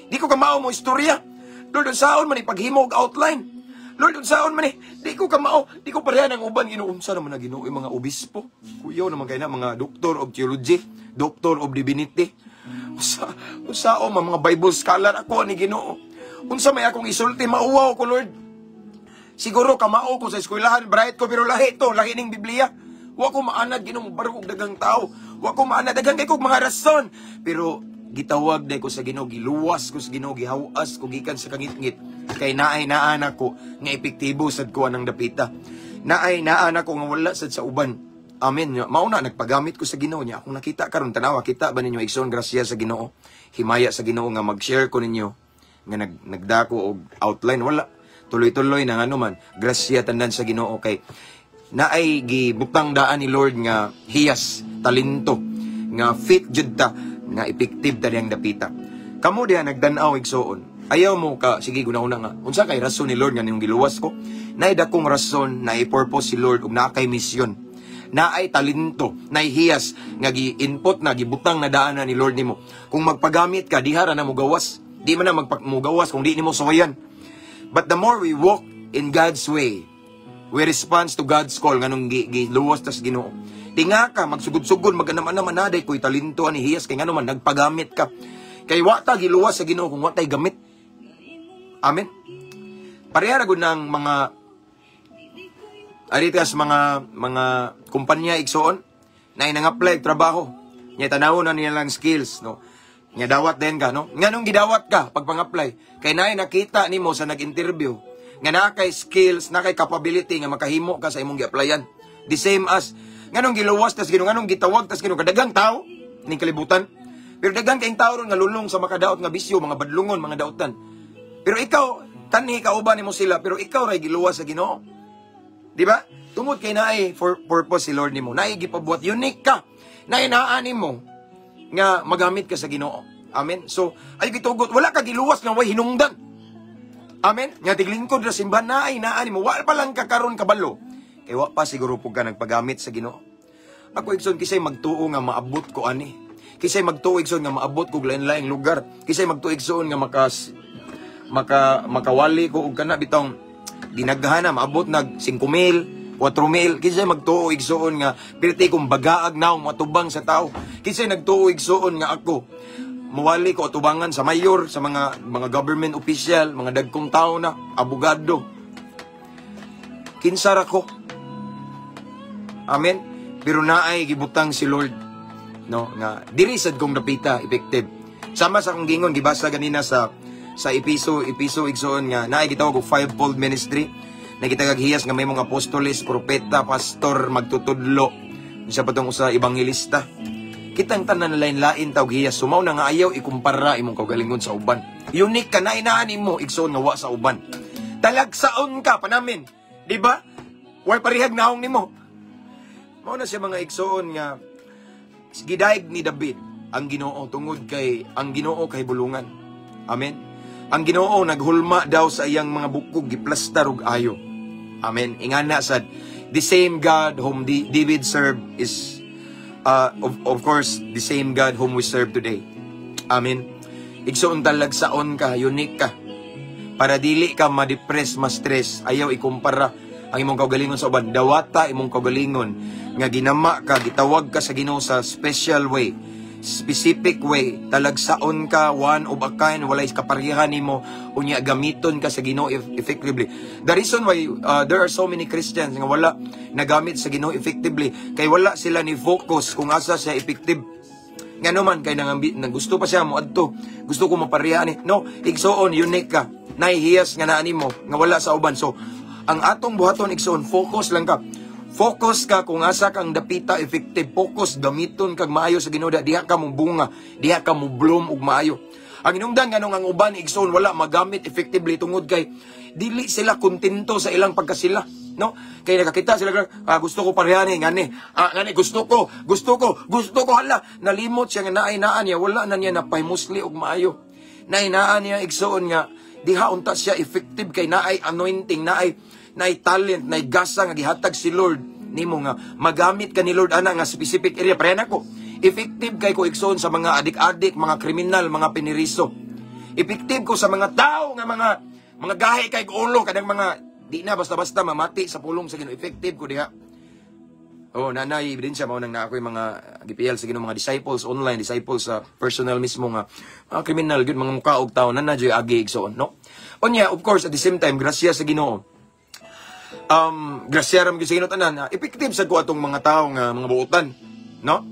Di ko kamao mo istorya. Lord, unsaon man ipaghimo og outline? Lord, unsaon man eh? Di ko kamao, di ko pareha ng uban, Ginoo." Unsa naman na, Ginoo, yung mga obispo? Kuyaw naman kay na mga doctor of theology, doctor of divinity. Usa, unsa o mga Bible scholar ako ni Ginoo. Unsa may akong isulti, mauwaw ko, Lord. Siguro kamao ko sa eskwelahan, bright ko, pero lahi to, lahi ning Biblia. Wa ko maanad, Ginoo, barog og daghang tao. Wa ko maanad, daghan kay kog mga rason. Pero Gitawag day ko sa Ginoo, giluwas ko sa Ginoo, gihawas ko gikan sa kangitngit kay naay naa nako nga epektibo sad ko anang dapita. Naay naa nako nga wala sad sa uban. Amen. Mao na nagpagamit ko sa Ginoo niya. Akong nakita karon, tanawa, kita ba ninyo, igsoon, grasya sa Ginoo? Himaya sa Ginoo nga mag-share ko ninyo nga nagdako og outline, wala. Tuloy-tuloy na ano man, grasya tanan sa Ginoo kay naay gibutang daan ni Lord nga hiyas, talento nga fit jud ta nga effective ta diyang dapita. Kamo diha nagdan-aw, igsoon. Ayaw mo ka sige guna-una nga unsa kay rason ni Lord nga niyong giluwas ko? Naay dakong rason, naay purpose si Lord ug naa kay misyon. Naay talento, naay hiyas nga gi-input na, gibutang na daan na ni Lord nimo. Kung magpagamit ka, diha ra na mogawas. Di man na mogawas kung di nimo suwayan. But the more we walk in God's way, we respond to God's call nganong giluwas tas Ginoo. Tinga ka, magsugod-sugod, maganam-anam, anaday ko'y talento ani hiyas kay ngano man nagpagamit ka. Kay wa ta giluwas sa Ginoo kung wa tay gamit. Amen. Pareha ra gud ng mga aritas mga kumpanya, igsoon, na nang-apply trabaho. Nya tanawon na nila lang skills, no. Nya dawat din ka, no? Nganong gidawat ka pag pang-apply? Kay naay nakita nimo sa nag-interview nga naa kay skills, naa kay capability nga makahimo ka sa imong gi-applyan. The same as nganong giluwas tas Ginoo, nganong gitawag tas Ginoo, kadagang tao ning kalibutan. Pero daghang kayong tao ron nga lulong sa makadaot nga bisyo, mga badlungon, mga dautan. Pero ikaw, tanhi kauban nimo sila, pero ikaw ray giluwas sa Ginoo. Di ba? Tungod kay naay for purpose si Lord nimo. Naay gipabuhat, unique ka. Naay naa nimo nga magamit ka sa Ginoo. Amen. So, ay gitugot, wala ka giluwas nga way hinungdan. Amen. Nga tiglingkod ra simbahan, naay naa nimo, wa pa lang ka karon kabalo. Kay wa pa siguro pug ka nagpagamit sa Ginoo. Ako, igsoon, kisay magtuo nga maabot ko ani? Kisay magtuo, igsoon, nga maabot ko lain-laing lugar? Kisay magtuo, igsoon, nga makas maka makawali ko og kana bitong ginaghana maabot nag 5 mil, 4 mil? Kisay magtuo, igsoon, nga pirti kong bagaag naong matubang sa tao? Kisay nagtuo, igsoon, nga ako muwali ko atubangan sa mayor, sa mga government official, mga dagkong tao na abogado? Kinsa ra ko? Amen. Pero naay gibutang si Lord, no, nga diri sad kong dapita effective. Sama sa akong gingon, gibasa ganina sa Episo, igsoon, nga naay gitawag og fivefold ministry. Na gitagag hiyas nga may mga apostoles, propeta, pastor, magtutudlo, unsa pa tong usa, ebanghelista. Kitang tanan na lain-lain tawag hiyas. Sumaw na nga ayaw ikumpara imong kaugalingon sa uban. Unique ka na, inaan mo, igsoon, nga wa sa uban. Talagsaon ka panamin. Di ba? Way parihag naong nimo. Mao na siya, mga igsoon, nga gidayeg ni David ang Ginoo tungod kay ang Ginoo kay bulungan. Amen. Ang Ginoo naghulma daw sa iyang mga bukog, giplastar og ayo. Amen. Ingana sad, the same God whom David served is of course the same God whom we serve today. Amen. Igsoon, talagsaon ka, unique ka. Para dili ka ma-depress, ma-stress, ayaw ikumpara ang imong kaugalingon sa uban. Dawata imong kaugalingon nga ginama ka, gitawag ka sa Ginoo sa special way, specific way. Talagsaon ka, one of a kind, walay kapareha nimo, unya gamiton ka sa Ginoo effectively. The reason why there are so many Christians nga wala nagamit sa Ginoo effectively kay wala sila ni focus kung asa siya effective. Nga naman kay nang gusto pa siya mo adto. Gusto ko mapareha ni. No, igsoon, unique ka. Nahihiyas nga naa nimo nga wala sa uban. So, ang atong buhaton, igsoon, focus lang ka. Focus ka kung asa kang dapita effective. Focus, gamiton kag maayo sa Ginoo, diha ka mo bunga, diha ka mo bloom ug maayo. Ang inungdan nganong ang uban, igsoon, wala magamit effectively tungod kay dili sila kontento sa ilang pagkasila, no? Kay nakakita sila, "Ah, gusto ko parehani ngani. Ah, ngani gusto ko, gusto ko, gusto ko." Hala, nalimot siya nga naay naa niya, wala na niya napahimusli og maayo. Naay naa niya, igsoon, nga diha unta siya effective kay naay anointing, naay talent, naay gasa nga gihatag si Lord nimo nga magamit ka ni Lord ana nga specific area. Pareha nako. Effective kay ko, igsoon, sa mga adik-adik, mga kriminal, mga piniriso. Effective ko sa mga tao nga mga gahi kay ulo, kanang mga di na basta-basta mamati sa pulong sa Ginoo. Effective ko diha. Oh, nanay ebidensya mao nang naa ako'y mga GPL sa Ginoo, mga disciples online, disciples sa personal mismo nga mga kriminal gyud, mga mukaog tao na na agi, igsoon, no? Unya, of course, at the same time, grasya sa Ginoo. Grasya ra gyud sa Ginoo tanan. Effective sa ko atong mga tao nga mga buutan, no?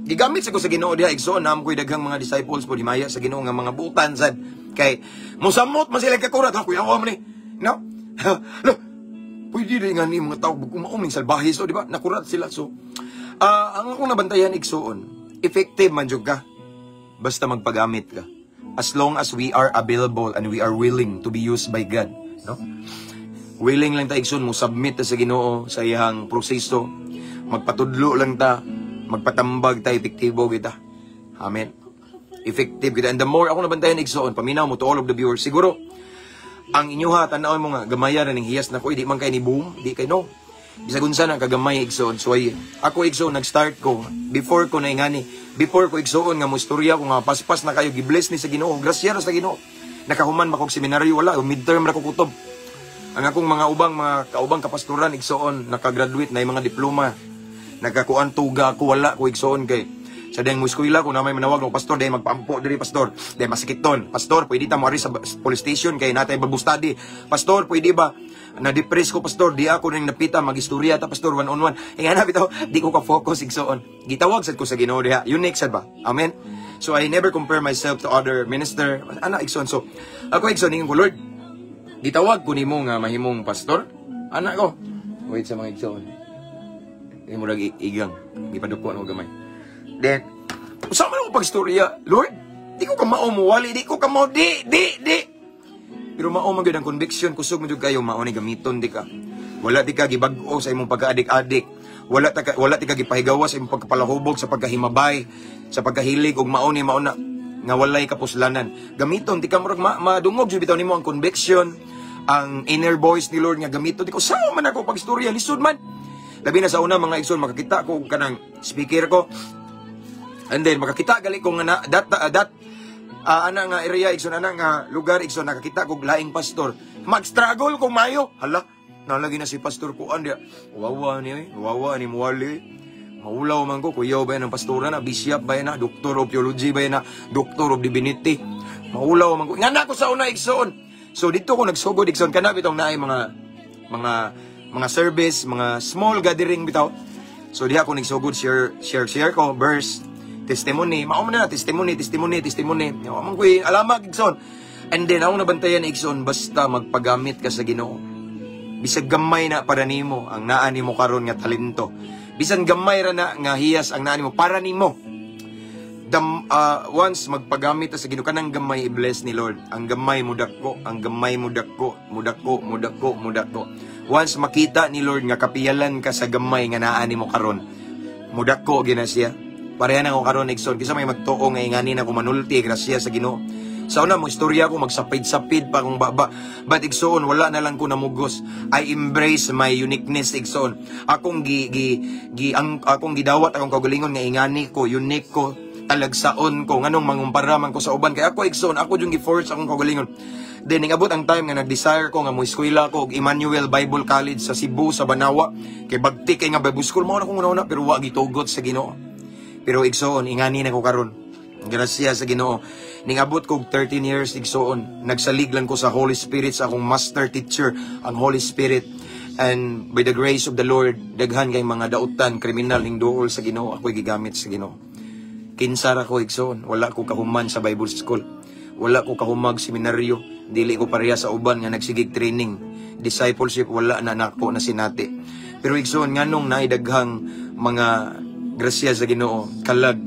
Gigamit sa ko sa Ginoo diha, igsoon, naa ko'y daghang mga disciples po himaya sa Ginoo nga mga butan sad kay musamot man sila kakurat ha, kuya man ni, no? Lo, pwede rin nga ni mga tao mao ning salbahe, so di ba nakurat sila. So ang akong nabantayan, igsoon, effective man jud ka basta magpagamit ka, as long as we are available and we are willing to be used by God, no? Willing lang ta, igsoon, mo submit ta sa Ginoo sa iyang proseso, magpatudlo lang ta, magpatambag ta, epektibo kita. Amen. Effective kita. And the more ako nabantayan, igsoon, paminaw mo, to all of the viewers, siguro ang inyuha tan-awon mo nga gamaya ra ning hiyas na ko, di man kay ni boom, di kay, no. Bisag unsa na kagamay, igsoon, so ay, ako, igsoon, nag-start ko before ko na ingani, before ko, igsoon, nga mo istorya ko nga paspas na kayo, gibless ni sa Ginoo, grasya ra sa Ginoo. Nakahuman ba kog seminaryo? Wala, midterm ra ko kutob. Ang akong mga ubang mga kaubang kapastoran, igsoon, nakagraduate na yung mga diploma. Nakakuan tuga ako, wala ko, igsoon, kay sa dayang mo eskwela ko na may manawag ng pastor, dahil magpaampo diri, pastor, dahil masakiton, pastor, pwede ta mo ari sa police station kay natay Bible study, pastor, pwede ba na-depress ko, pastor, di ako ning napita magistorya ta, pastor, one on one. Ingana bitaw, di ko ka focus, igsoon. Gitawag sad ko sa Ginoo diha, unique sad ba? Amen. So I never compare myself to other minister ana, igsoon. So ako, igsoon, ingon ko, "Lord, gitawag ko nimo nga mahimong pastor." Ana ko, wait sa mga igsoon. Hindi mo lagi igang. Gipaduko ako gamay. Then, usa man ako pagstorya, "Lord, di ko kamao mo wali, di ko kamao, di, di, di." Pero mao man gyud ang conviction, kusog man jud kayo, mao ni gamiton di ka. Wala di ka gibag-o sa imong pagkaadik-adik. Wala ti ka gipahigawa sa imong pagkapalahubog, sa pagkahimabay, sa pagkahilig og mao ni mao na nga walay kapuslanan. Gamiton di ka, murag madungog jud bitaw nimo ang conviction, ang inner voice ni Lord nga gamiton di ko. Sao man ako pagstorya, lisod man. Labi na sa una, mga igsoon, makakita ko og kanang speaker ko. And then makakita gali ko nga na, that that ana nga area, igsoon, ana nga lugar, igsoon, nakakita ko og laing pastor. Mag-struggle ko mayo. Hala, nalagi na si Pastor kuan diya. Wawa ni oy, wawa ni muwali. Maulaw man ko, kuyaw ba yan ang pastora na, bishop ba yan na, doctor of theology ba yan na, doctor of divinity. Maulaw man ko. Nga na ako sa una, igsoon. So dito ko nagsugod, igsoon, kana bitong naay mga service, mga small gathering bitaw. So diha ko nagsugod, share share share ko verse, testimony, mao man na testimony, testimony, testimony. Wa man ko'y alamag, igsoon. And then ako nabantayan, igsoon, basta magpagamit ka sa Ginoo. Bisag gamay na para nimo ang naa nimo karon nga talento. Bisan gamay ra na nga hiyas ang naa nimo para nimo. Once magpagamit ta sa Ginoo, kanang gamay i-bless ni Lord. Ang gamay mudako, ang gamay mudako, mudako, mudako, mudako. Once makita ni Lord nga kapiyalan ka sa gamay nga naa nimo karon, mudako gina siya. Pareha na ko karon, igsoon, kisa may magtuo nga ingani na ko manulti, grasya sa Ginoo. Sa una mo istorya ko magsapid-sapid pa kung baba. But igsoon, wala na lang ko namugos. I embrace my uniqueness, igsoon. Akong gi gi gi ang akong gidawat akong kaugalingon nga ingani ko, unique ko, talagsaon ko, nganong mangumpara man ko sa uban? Kay ako, igsoon, ako yung gi-force akong kaugalingon. Then ningabot ang time nga nag-desire ko nga mo eskwela ko og Emmanuel Bible College sa Cebu, sa Banawa, kay bagtik kay nga Bible school mao na kong una, pero wa gitugot sa Ginoo. Pero igsoon, ingani na ko karon. Grasya sa Ginoo. Ningabot ko og 13 years, igsoon. Nagsalig lang ko sa Holy Spirit, sa akong master teacher, ang Holy Spirit. And by the grace of the Lord, daghan kay mga dautan, kriminal ning duol sa Ginoo, ako'y gigamit sa Ginoo. Kinsa ra ko, igsoon, wala ko kahuman sa Bible school. Wala ko kahumag seminaryo. Dili ko pareha sa uban nga nagsigig training. Discipleship, wala na nako na sinati. Pero igsoon, nganong naay daghang mga grasya sa Ginoo, kalag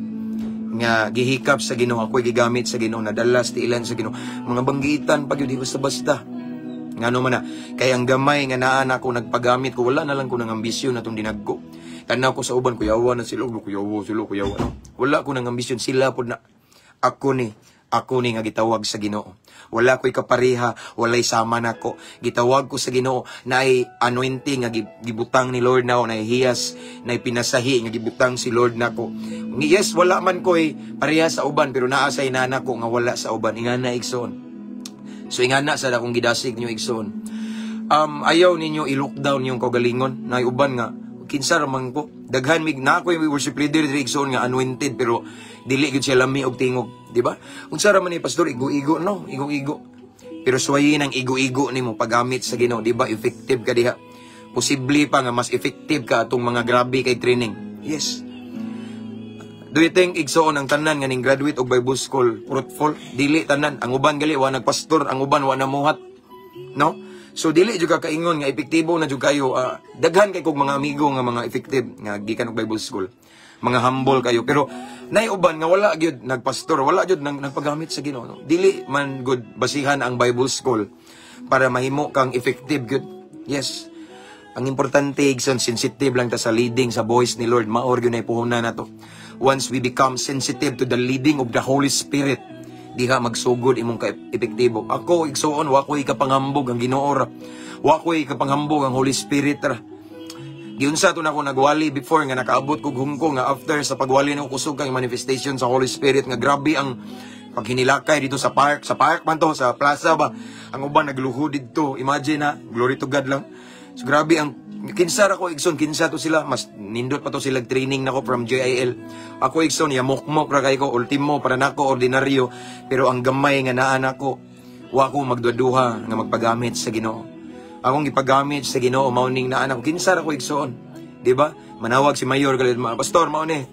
nga gihikap sa Ginoo, ako'y gigamit sa Ginoo, nadalas tiilan sa Ginoo. Mga banggitan pag yun, di basta-basta. Ngano man na, kay ang gamay nga naa na ako nagpagamit ko, wala na lang ko ng ambisyon na itong dinagko. Tanaw ko sa uban, kuyawa na sila, kuyawa sila, kuyawa. No? Wala ko ng ambisyon, sila pod na. Ako ni nga gitawag sa Ginoo. Wala ko'y kapareha, walay sama nako. Gitawag ko sa Ginoo na ay anointing nga gibutang ni Lord nako, na hiyas, na pinasahi nga gibutang si Lord nako. Yes, wala man ko'y pareha sa uban, pero naa say nana ko nga wala sa uban. Ingana, igsoon. So ingana sa akong gidasig niyo, igsoon. Ayaw ninyo i-lockdown yung kaugalingon na uban nga kinsa ra man ko. Daghan mig na ako yung worship leader diri, igsoon, nga anointed, pero dili gyud siya lami og tingog, di ba? Unsa ra man ni pastor, igo-igo, no, igo-igo. Pero suwayin ang igo-igo nimo paggamit sa Ginoo, di ba? Effective ka diha. Posible pa nga mas effective ka atong mga grabe kay training. Yes. Do you think, igsoon, ang tanan nga ning graduate og Bible school fruitful? Dili tanan. Ang uban gali wa nagpastor, ang uban wa namuhat. No? So dili jud ka kaingon nga epektibo na jud kayo. Daghan kay kog mga amigo nga mga effective nga gikan og Bible school. Mga humble kayo, pero nay uban nga wala gyud nagpastor, wala gyud nang nagpagamit sa Ginoo. No? Dili man gud basihan ang Bible school para mahimo kang effective gyud. Yes. Ang importante, igsoon, sensitive lang ta sa leading, sa voice ni Lord. Mao gyud na puhunan nato. Once we become sensitive to the leading of the Holy Spirit, diha magsugod imong ka-epektibo. Ako, igsuon, wa ko'y kapanghambog ang Ginoo ra. Wa ko'y kapanghambog ang Holy Spirit ra. Giunsa to nako nagwali before nga nakaabot kog Hong Kong, nga after sa pagwali nako kusog kang manifestation sa Holy Spirit nga grabe ang paghinilakay dito sa park man to, sa plaza ba. Ang uban nagluhod didto. Imagine ha, glory to God lang. So grabe ang kinsa ra ko, igsoon, kinsa to sila, mas nindot pa to sila training nako from JIL. Ako, igsoon, yamokmok ra kay ko, ultimo para nako ordinaryo, pero ang gamay nga naa nako, wa ko magduduha nga magpagamit sa Ginoo. Akong gipagamit sa Ginoo mao ning naa nako. Kinsa ra ko, igsoon? Di ba? Manawag si Mayor galit, "Ma, pastor, mao ni.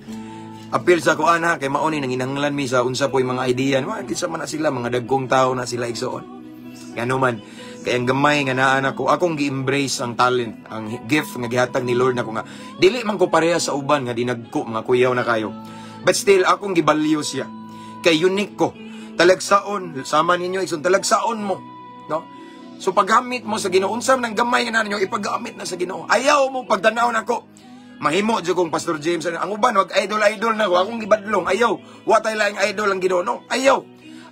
Apil sa ko ana kay mao ni nanginahanglan mi sa unsa po'y mga idea." Ma, kinsa man na sila, mga dagkong tao na sila, igsoon. Ngano man kay ang gamay nga naa nako, akong gi-embrace ang talent, ang gift nga gihatag ni Lord nako nga dili man ko pareha sa uban nga dinagko, mga kuyaw na kayo. But still akong gibalyo siya. Kay unique ko. Talagsaon, sama ninyo, igsoon, talagsaon mo, no? So paggamit mo sa Ginoo, unsa man ang gamay nga naa ninyo, ipagamit na sa Ginoo. Ayaw mo pagdanaw nako. Mahimo jud kong Pastor James. Ang uban wag idol idol na ko, akong gibadlong. Ayaw. Wa tay laing idol ang Ginoo, no? Ayaw.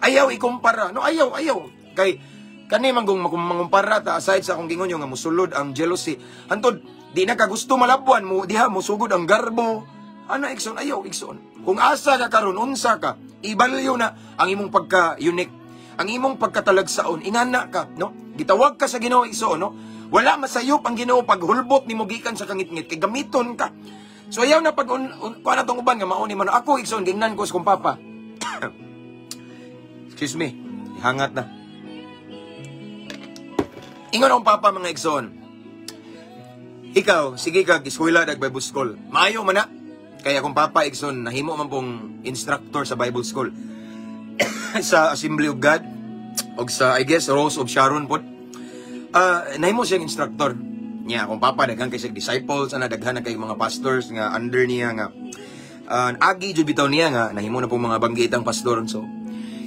Ayaw ikumpara. No, ayaw, ayaw. Kay kani man kung mangumpara ta, aside sa akong gingon nga musulod ang jealousy. Hantod di na ka gusto malabuan mo diha musugod ang garbo. Ana, igsoon, ayaw, igsoon. Kung asa ka karon, unsa ka, ibalyo na ang imong pagka-unique. Ang imong pagkatalagsaon, ingana ka, no? Gitawag ka sa Ginoo, igsoon, no? Wala masayop ang Ginoo paghulbot nimo gikan sa kangitngit kay gamiton ka. So ayaw na pag kuan na tong uban nga mauni man ako, igsoon, gingnan ko sa kong papa. Excuse me, hangat na. Ingon akong papa, mga igsoon. "Ikaw, sige ka, eskwela dag Bible School. Maayo man na." Kaya akong papa, igsoon, nahimo man pong instructor sa Bible School sa Assembly of God, og sa, I guess, Rose of Sharon po. Nahimo siyang instructor. Niya, akong papa, daghan kay siya disciples, ana, daghan na kay mga pastors nga under niya nga agi jud bitaw niya nga nahimo na pong mga banggitang pastor. So,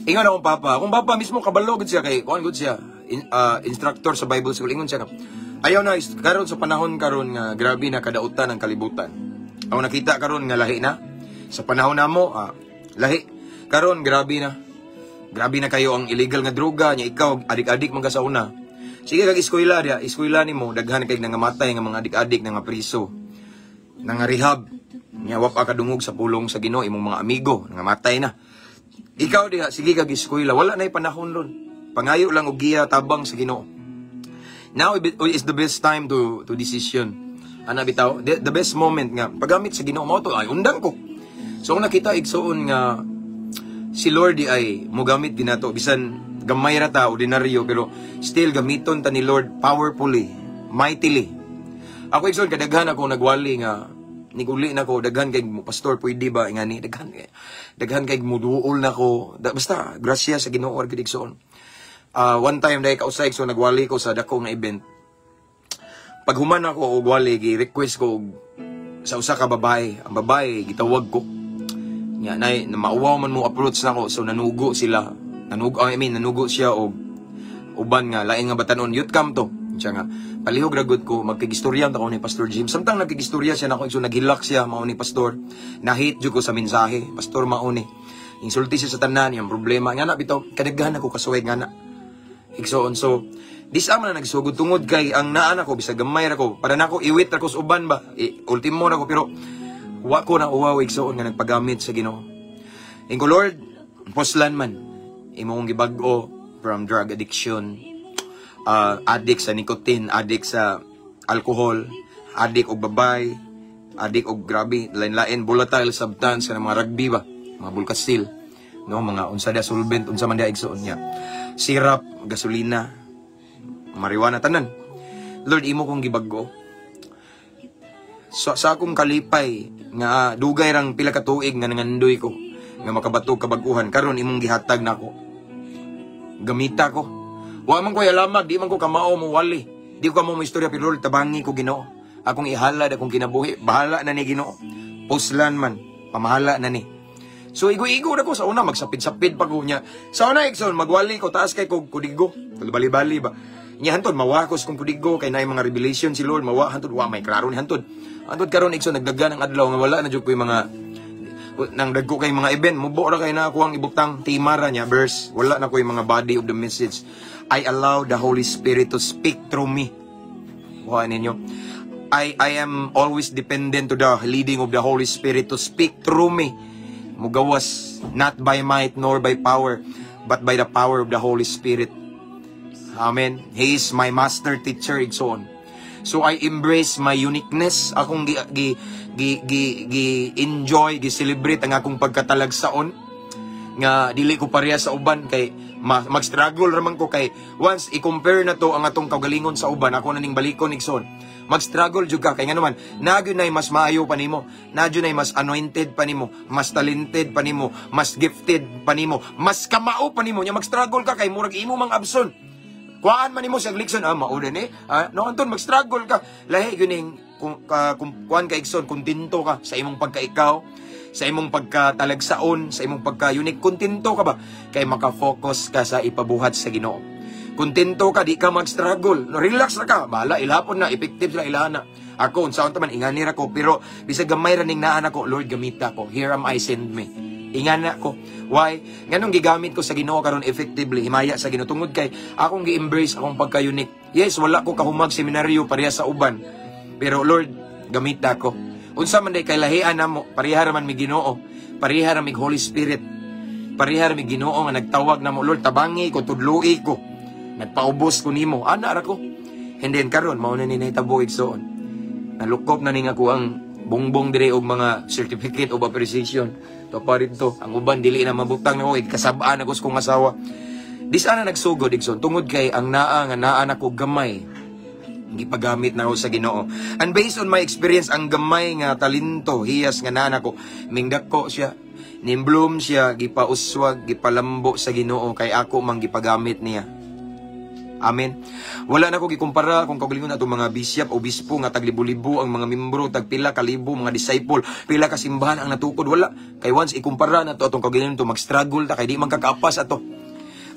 ingon akong papa mismo kabalo gud siya kay kuan gud siya, instructor sa Bible School. Ingon siya nga, "Ayaw na karon sa panahon karon nga grabe na kadautan ang kalibutan. Ang nakita karon nga lahi na sa panahon namo, lahi karon, grabe na. Grabe na kayo ang illegal nga droga nya. Ikaw adik-adik man ka sa una. Sige kag eskwela diya, eskwela nimo, daghan kay nangamatay nga mga adik-adik, nga priso, nga rehab. Nya wa pa kadungog sa pulong sa Ginoo, imong mga amigo nangamatay na. Ikaw diha, sige kag eskwela, wala na panahon ron. Pangayo lang og giya tabang sa Ginoo. Now is the best time to decision. Ana bitaw, the best moment nga paggamit sa Ginoo mao to ay undang ko." So kung nakita, igsoon, nga si Lord di ay mogamit ginato bisan gamay ra ta, ordinaryo, pero still gamiton ta ni Lord powerfully, mightily. Ako, igsoon, kadaghan ako nagwali nga niguli na ko, daghan kay mo, "Pastor, pwede ba ingani?" Daghan kay muduol na ko. Basta grasya sa Ginoo gid, igsoon. One time dahil kausay, so nagwali ko sa dako nga event. Pag human ako og wali, gi-request ko og sa usa ka babae. Ang babae gitawag ko. Nya nay na mauwaw man mo approach nako, so nanugo sila. Nanugo, I mean, nanugo siya og uban nga lain nga batanon, youth camp to. Siya nga palihog ra gud ko magkigistorya ta ko ni Pastor James. Samtang nagkigistorya siya nako, so naghilak siya, "Mao ni, pastor. Nahit jud ko sa mensahe, pastor, mao ni." Insulti siya sa tanan yang problema nga na bitaw kadaghan ako kasuway nga na. Igsoon, so dis man na nagsugod tungod kay ang naa nako, bisag gamay ra ko, para nako iwit ra ko sa uban ba. Ultimo na ko, pero wa ko na uwaw, igsoon, nga nagpagamit sa Ginoo. Ingo, "Lord, poslan man imong gibag-o from drug addiction, addict sa nicotine, addict sa alcohol, addict og babay, addict og grabe, lain-lain volatile substance kanang mga rugby ba, mga bulkasil, no, mga unsa da solvent, unsa man da, igsoon niya. Syrup, gasolina, marijuana, tanan. Lord, imo kong gibag-o." So, sa akong kalipay nga dugay rang pila ka tuig nga nangandoy ko nga makabato kabag-uhan, karon imong gihatag nako. Gamita ko. Wa man ko alamag, di man ko kamao mo wali. Di ko kamo mo istorya, pero Lord, tabangi ko, Ginoo. Akong ihalad akong kinabuhi, bahala na ni Ginoo. Puslan man, pamahala na ni. So igo-igo na ko sa una, magsapid-sapid pa ko niya. Sa una, igsoon, magwali ko, taas kay ko kudigo. Bali-bali ba. Nya hantod mawakos kong kudigo kay naay mga revelation si Lord, mawa hantod wa may klaro ni hantod. Hantod karon, igsoon, nagdagan ang adlaw nga wala na jud ko yung mga nang dagko kay mga event, mubo ra kay na ako ang ibutang tema ra niya verse, wala na ko yung mga body of the message. I allow the Holy Spirit to speak through me. Kuha ninyo. I am always dependent to the leading of the Holy Spirit to speak through me. Mugawas, not by might nor by power, but by the power of the Holy Spirit. Amen. He is my master teacher, igsoon. So I embrace my uniqueness. Akong gi, gi, gi, gi, gi enjoy, gi celebrate ang akong pagkatalagsaon nga dili ko pareha sa uban, kay mag-struggle raman ko, kay once i-compare na to ang atong kaugalingon sa uban, ako na ning balikon, igsoon, mag-struggle jud ka, kay ngano man naa gyud nay mas maayo pa nimo, naa gyud nay mas anointed pa nimo, mas talented pa nimo, mas gifted pa nimo, mas kamao pa nimo. Nya mag-struggle ka kay murag imo mang abson. Kuhaan man nimo siya Glikson, ah, mao ni. Ah, no, anton mag-struggle ka. Lahi gyud ning kung kuan ka, igsoon, kontento ka sa imong pagkaikaw, sa imong pagkatalagsaon, sa imong pagka-unique, kontento ka ba? Kay maka-focus ka sa ipabuhat sa Ginoo. Kontento ka, di ka mag-struggle. No, relax ra ka. Bahala, ilahapon na, effective sila ilahan na. Ako, unsaon ta man, ingani ra ko, pero bisag gamay ra ning naan ako, Lord, gamita ko. Here am I, send me. Ingana ko. Why? Nganong gigamit ko sa Ginoo karon effectively, himaya sa Ginoo, tungod kay akong gi-embrace akong pagka-unique. Yes, wala ko kahumag seminaryo pareha sa uban. Pero Lord, gamita ko. Unsa man day kay lahian namo, pareha ra man mi Ginoo, pareha ra mig Holy Spirit. Pareha ra mig Ginoo nga nagtawag namo. Lord, tabangi ko, tudloi ko. Nagpaubos ko nimo, ana ra ko. And then karon mao na ni nahitabo, igsoon. Nalukop na ning ako ang bongbong dire og mga certificate of appreciation. To pa to, ang uban dili na mabutang nako, kasab-an ako sa kong asawa. Dis ana nagsugod, igsoon, tungod kay ang naa nga naa nako gamay, gipagamit na ako sa Ginoo. And based on my experience, ang gamay nga talento, hiyas nga naa nako, mingdako siya, nimbloom siya, gipauswag, gipalambo sa Ginoo kay ako mang gipagamit niya. Amen. Wala na ko gikumpara kung kaugalingon atong mga bishop o bispo nga taglibo-libo ang mga membro, tagpila kalibo mga disciple, pila ka simbahan ang natukod, wala. Kay once ikumpara na to atong kaugalingon to, mag-struggle ta kay di man kakaapas ato.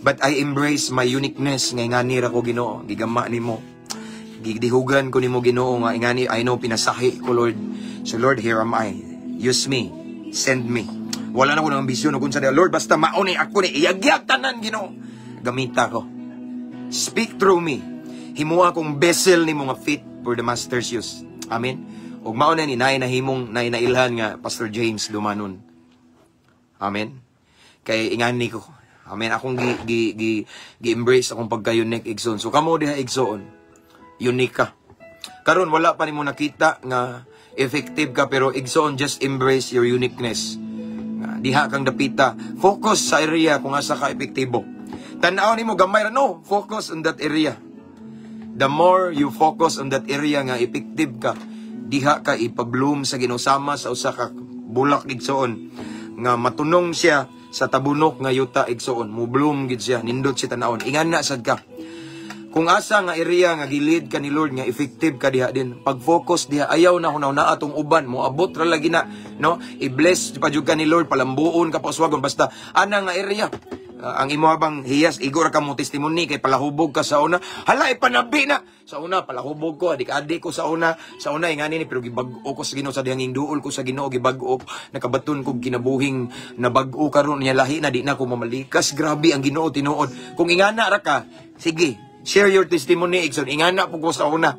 But I embrace my uniqueness nga ingani ra ko, Ginoo, gigama nimo. Gidihugan ko nimo, Ginoo, nga ingani, I know pinasahi ko, Lord. So Lord, here am I. Use me. Send me. Wala na ko ng ambisyon kung sa Lord, basta mao ni ako ni iyagyag tanan, Ginoo. Gamita ko. Speak through me. Himua akong vessel ni nga fit for the master's use. Amen. Ug mao na ni naay nahimong naay nailhan nga Pastor James Dumanon. Amen. Kay ingani ko. Amen. Akong gi gi gi, gi embrace akong pagka-unique, igsoon. So kamo diha, igsoon, unique ka. Karon wala pa nimo nakita nga effective ka, pero igsoon, just embrace your uniqueness. Nga, diha kang dapita. Focus sa area kung asa ka epektibo. Tan-aw nimo gamay ra, no, focus on that area. The more you focus on that area nga effective ka, diha ka ipabloom sa Ginoo sama sa usa ka bulak, igsoon, nga matunong siya sa tabunok nga yuta, igsoon, mo bloom gid siya, nindot siya tan-awon. Ingana sad ka. Kung asa nga area nga gilid ka ni Lord nga effective ka diha din, pag-focus diha, ayaw na hunaw na atong uban, mo abot ra lagi na, no? I-bless pa jud ka ni Lord, palambuon ka, pauswagon, basta ana nga area. Ang imo bang hiyas, igo ra ka mo testimony kay palahubog ka sa una. Hala, ipanabi na. Sa una palahubog ko, adik-adik ko sa una. Sa una ingani ni, pero gibag-o ko sa Ginoo sa dihang duol ko sa Ginoo, gibag-o nakabaton kog kinabuhing nabag-o karon niya, lahi na, di na ko mamalikas. Grabe ang Ginoo tinuod. Kung ingana ra ka, sige, share your testimony, igsoon. Ingana po ko sa una.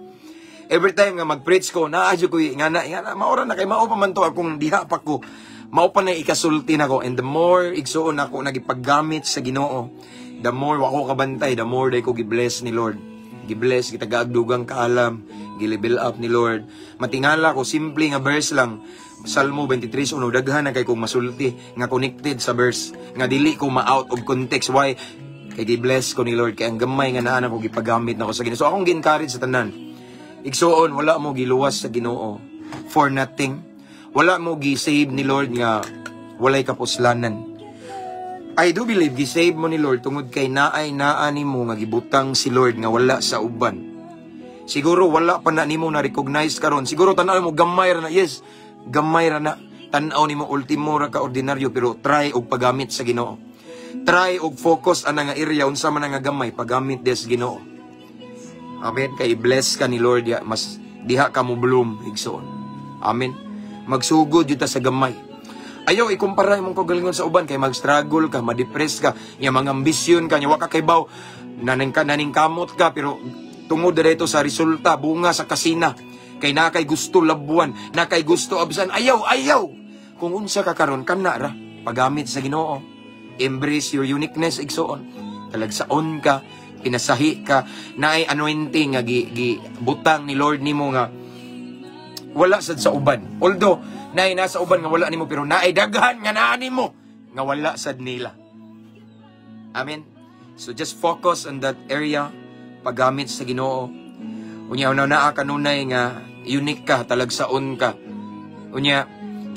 Every time nga mag-preach ko, naa jud ko ingana, ingana, maora na kay mao pa man to akong diha pa ko. Mao pa na ikasulti nako. And the more, igsuon, nako nagipaggamit sa Ginoo, the more wa ko kabantay, the more day ko gi-bless ni Lord. Gi-bless, gitagaag dugang kaalam, gi-level up ni Lord. Matingala ko, simple nga verse lang. Salmo 23:1, daghan na kay kong masulti nga connected sa verse nga dili ko ma-out of context. Why? Kay gi-bless ko ni Lord, kay ang gamay nga naa ko gipagamit nako sa Ginoo. So akong gi-encourage sa tanan. Igsuon, wala mo giluwas sa Ginoo. for nothing. Wala mo gi-save ni Lord nga walay kapuslanan. I do believe gi-save mo ni Lord tungod kay naay naa nimo nga gibutang si Lord nga wala sa uban. Siguro wala pa na nimo na recognize karon. Siguro tan-aw mo, gamay ra na. Yes, gamay ra na. Tan-aw nimo, ultimo ra ka ordinaryo, pero try og paggamit sa Ginoo. Try og focus ana nga area, unsa man nga gamay, paggamit des Ginoo. Amen. Kay bless ka ni Lord ya, mas diha ka mo bloom, igsoon. Amen. Magsugod jud ta sa gamay. Ayaw ikumpara imong kaugalingon sa uban kay mag-struggle ka, ma-depress ka, nya mga ambisyon ka, nya wa ka kaybaw, naning ka naning kamot ka, pero tungod diretso sa resulta, bunga sa kasina. Kay na kay gusto labuan, na kay gusto absan, ayaw, ayaw. Kung unsa ka karon, kana ra paggamit sa Ginoo. Embrace your uniqueness, igsoon. Talagsaon ka, pinasahi ka, naay anointing nga gi butang ni Lord nimo nga wala sad sa uban. Although naay nasa uban nga wala nimo, pero naay daghan nga naa nimo nga wala sad nila. Amen. So just focus on that area, paggamit sa Ginoo. Unya una naa kanunay nga unique ka, talagsaon ka. Unya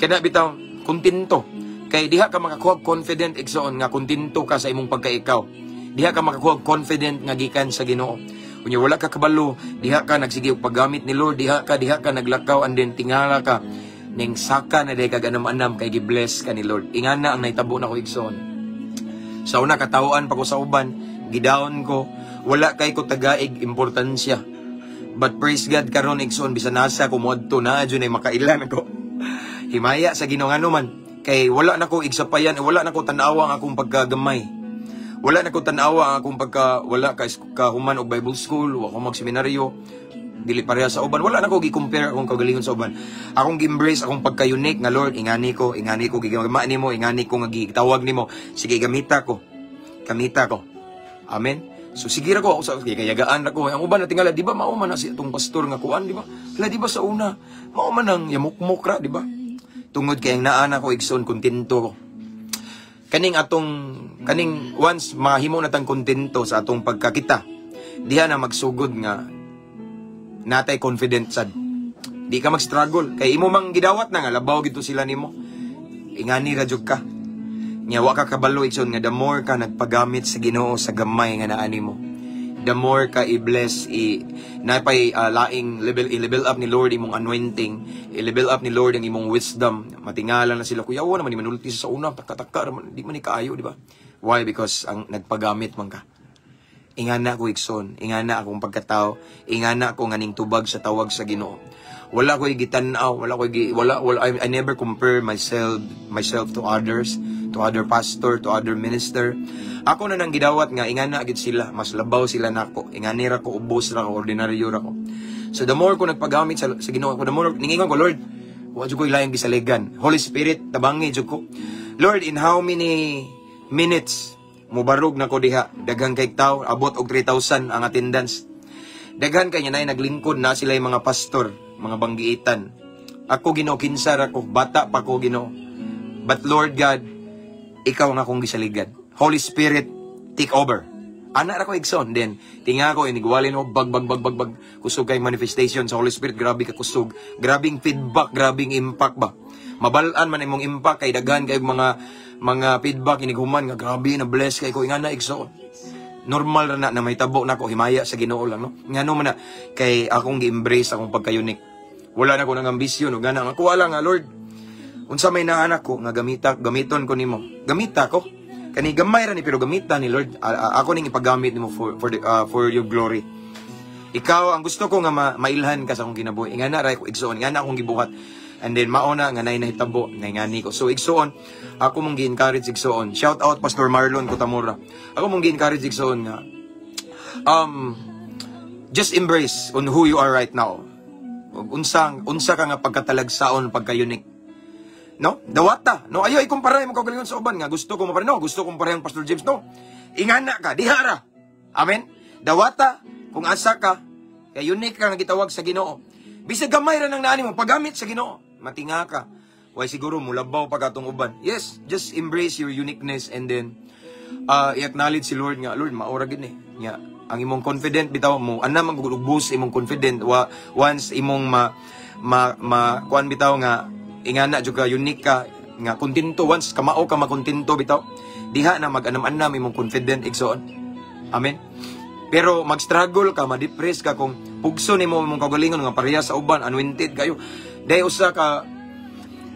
kana bitaw kontento. Kay diha ka makakuha confident, igsoon, nga kontento ka sa imong pagkaikaw. Diha ka makakuha confident nga gikan sa Ginoo. Unya wala ka kabalo, diha ka nagsige og paggamit ni Lord, diha ka naglakaw and then tingala ka ning saka na day kag anam-anam kay gi-bless ka ni Lord. Ingana ang nahitabo nako, igsoon. Sa una, katawhan pa ko sa uban, gidown ko, wala kay ko tagaig importansya. But praise God karon, igsoon, bisan nasa ko moadto na adyo ay makailan ako. Himaya sa Ginoo, ngano man kay wala na ko igsapayan, wala na ko tan-awa ang akong pagkagamay. Wala na ko tan-awa ang akong pagka wala ka kahuman og Bible school, wa ko magseminaryo. Dili pareha sa uban. Wala na ko gi-compare akong kaugalingon sa uban. Akong gi-embrace akong pagka-unique nga, "Lord, ingani ko gigama nimo, ingani ko nga gitawag nimo. Sige, gamita ko. Gamita ko." Amen. So sige ra ko ako sa kay kayagaan ra ko. Ang uban na tingala, di ba mao man na si atong pastor nga kuan, di ba? Hala, di ba sa una, mao man ang yamukmok ra, di ba? Tungod kay ang naa na ko, igsoon, kontento ko. Kaning atong kaning once mahimo na tang kontento sa atong pagkakita, diha na magsugod nga natay confident sad. Di ka mag-struggle kay imo mang gidawat na nga labaw gito sila nimo. Ingani ra jud ka. Nya wa ka kabalo, igsoon, nga the more ka nagpagamit sa Ginoo sa gamay nga naa nimo, the more ka i-bless, i napay laing level, i-level up ni Lord imong anointing, i-level up ni Lord ang imong wisdom. Matingala na sila, "Kuya, wa naman ni manulti sa una, taka-taka raman, di man ni kaayo," di ba? Why? Because ang nagpagamit man ka. Ingana ko, igsoon, ingana akong pagkatao, ingana ako nganing tubag sa tawag sa Ginoo. Wala ko gitan-aw, wala ko gi, wala wala I never compare myself to others, to other pastor, to other minister. Ako na nang gidawat nga ingana gid sila, mas labaw sila nako. Ingani ra ko, ubos ra ko, ordinaryo ra ko. So the more ko nagpagamit sa Ginoo ko, the more ningingon ko, "Lord, wa jud ko ilayang gisaligan. Holy Spirit, tabangi jud ko. Lord, in how many minutes mubarog na ko diha?" Daghan kay tao, abot og 3,000 ang attendance. Daghan kay niya na naglingkod na sila yung mga pastor, mga banggiitan. Ako, Ginoo, kinsa ra ko, bata pa ko, Ginoo. But Lord God, ikaw ang akong gisaligan. Holy Spirit, take over. Ana ra ko, igsoon. Then, tinga ko, inigwalin ko, bag, bag, bag, bag, bag. Kusog kay manifestation sa Holy Spirit. Grabe ka kusog. Grabing feedback, grabing impact ba. Mabalaan man imong impact kay daghan kay mga feedback inighuman nga grabe na bless kay ko. Ingana, igsoon. Normal ra na na may tabo nako, himaya sa Ginoo lang, no? Ngano man na kay akong gi-embrace akong pagka-unique. Wala na ko nang ambisyon ug gana ang ako lang nga, "Lord, unsa may naa ko nga gamita, gamiton ko nimo. Gamita ko. Kani gamay ra ni pero gamita ni Lord. Ako ning ipagamit nimo for your glory. Ikaw ang gusto ko nga mailhan ka sa akong kinabuhi." Ingana ra ko, igsoon, ingana akong gibuhat. And then mauna nga nay nahitabo na ingani ko. So igsoon, ako mong gi-encourage, igsoon. Shout out Pastor Marlon Kotamura. Ako mong gi-encourage, igsoon, nga just embrace on who you are right now. Ug unsa ka nga pagkatalagsaon, pagka-unique. No? Dawata. No, ayo ikumpara mo kaugalingon sa uban nga gusto ko mapare, no, gusto kong parehang Pastor James, no. Ingana ka, diha ra. Amen. Dawata kung asa ka kay unique ka nga gitawag sa Ginoo. Bisag gamay ra nang naani mo, paggamit sa Ginoo. Matinga ka. Why siguro mulabaw pa katong uban. Yes, just embrace your uniqueness and then i-acknowledge si Lord nga, "Lord, maura gid ni." Nga Ang imong confident bitaw mo, ana man gud boost imong confident wa once imong ma ma, ma kuan bitaw nga ingana jud ka, unique ka nga kontento. Once kamao ka makontento bitaw, diha na mag-anam-anam imong confident, igsoon. Amen. Pero mag-struggle ka, ma-depress ka kung pugso nimo imong kaugalingon nga pareha sa uban, anointed kayo. Dahil usa ka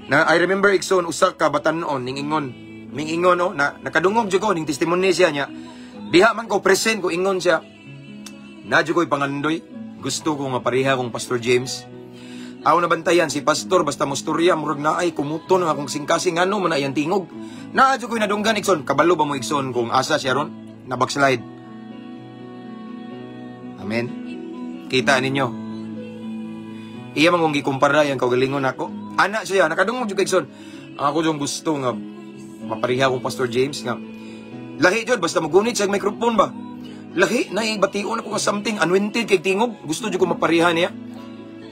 na, I remember, igsoon, usa ka batanon ning ingon, ning ingon, no, na nakadungog jud ko ning testimony siya niya. Diha man ko present ko, ingon siya. Na jud ko'y pangandoy. Gusto ko nga pareha kong Pastor James. Ako nabantayan si pastor, basta mostorya, murag naay kumuton ang akong kasing-kasing, ngano man na iyang tingog. Naa jud ko'y nadunggan, igsoon. Kabalo ba mo, igsoon, kung asa siya ron? Na backslide. Amen. Kita ninyo. Iya man kung gikumpara yang kaugalingon ako. Ana siya, nakadungog jud kay, igsoon. Ako jud gusto nga mapariha kong Pastor James nga lahi jud, basta magunit sa microphone ba. Lahi na bation ako nga something anointed kay tingog. Gusto jud ko mapariha niya.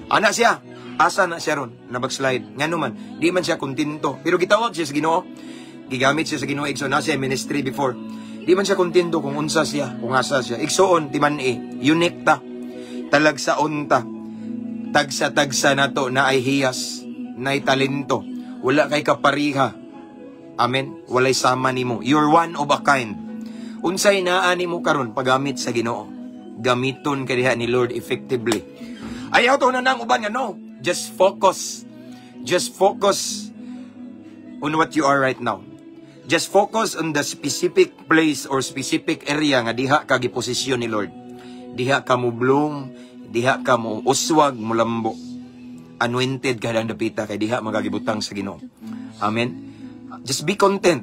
Ana siya. Asa na siya ron? Na backslide. Ngano man, di man siya kontento. Pero gitawag siya sa Ginoo. Gigamit siya sa Ginoo, igsoon, na siya ministry before. Di man siya kontento kung unsa siya, kung asa siya. Igsoon, timan-i, unique ta. Talagsaon ta. Tagsa-tagsa nato na ay hiyas, na ay talento. Wala kay kapariha. Amen. Walay sama nimo. You're one of a kind. Unsay naa nimo karon, pagamit sa Ginoo. Gamiton ka diha ni Lord effectively. Ayaw to na nang uban nga, no. Just focus. Just focus on what you are right now. Just focus on the specific place or specific area nga diha ka giposisyon ni Lord. Diha ka mo bloom, diha ka mo uswag, mulambo. Anointed ka dang dapita kay diha magagibutang sa Ginoo. Amen. Just be content.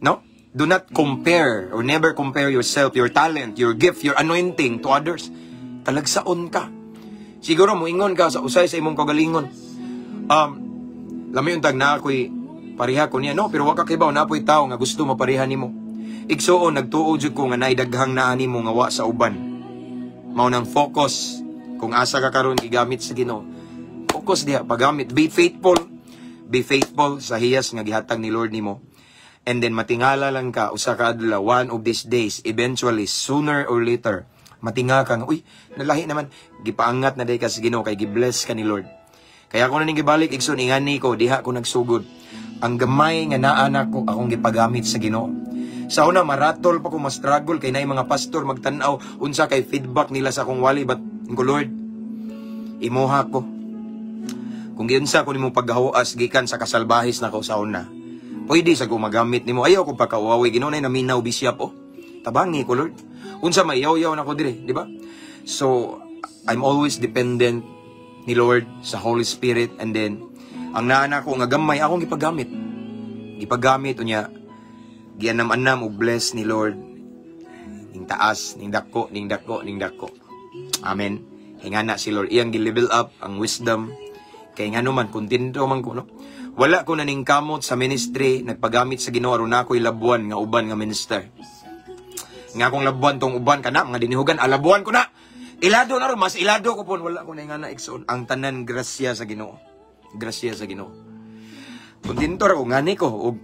No? Do not compare or never compare yourself, your talent, your gift, your anointing to others. Talagsaon ka. Siguro moingon ka sa usay sa imong kagalingon. Lami untag na ako'y pareha ko niya. No, pero wa ka kibaw na apoy tao nga gusto mapareha nimo. Igsuon, nagtuo jud ko nga naay daghang naa nimo nga wa sa uban. Mao nang focus kung asa ka karon gigamit sa Ginoo. Focus diha paggamit. Be faithful. Be faithful sa hiyas nga gihatag ni Lord nimo. And then matingala lang ka usa ka adlaw, one of these days, eventually, sooner or later, matinga ka nga, "Uy, nalahi naman," gipaangat na day ka sa Ginoo kay gibless ka ni Lord. Kaya ako na ning gibalik, igsoon, ingani ko, diha ko nagsugod. Ang gamay nga naa nako, akong gipagamit sa Ginoo. Sa una, maratol pa ko, ma-struggle kay naay mga pastor magtan-aw unsa kay feedback nila sa akong wali, but ko, "Lord, imuha ko. Kung giunsa ko nimo paggahuas gikan sa kasalbahis nako sa una, pwede sa ko magamit nimo. Ayaw ko pagkauwawi, Ginoo na naminaw bisya po. Tabangi ko, Lord. Unsa may yaw-yaw na ko dire, di ba?" So, I'm always dependent ni Lord sa Holy Spirit, and then ang naa ko nga gamay, akong gipagamit. Gipagamit unya gianam-anam og bless ni Lord ning taas, ning dako, ning dako, ning dako. Amen. Hingana si Lord. Iyang gi-level up ang wisdom. Kay ngano man, kontento man ko, no? Wala ko na ning kamot sa ministry, nagpagamit sa Ginoo aron ako'y labuan nga uban nga minister. Nga akong labuan tong uban kana mga dinihugan, alabuan ko na. Ilado na ron, mas ilado ko pon, wala ko na nga na, igsoon. Ang tanan grasya sa Ginoo. Grasya sa Ginoo. Kontento ra ko ngani ko ug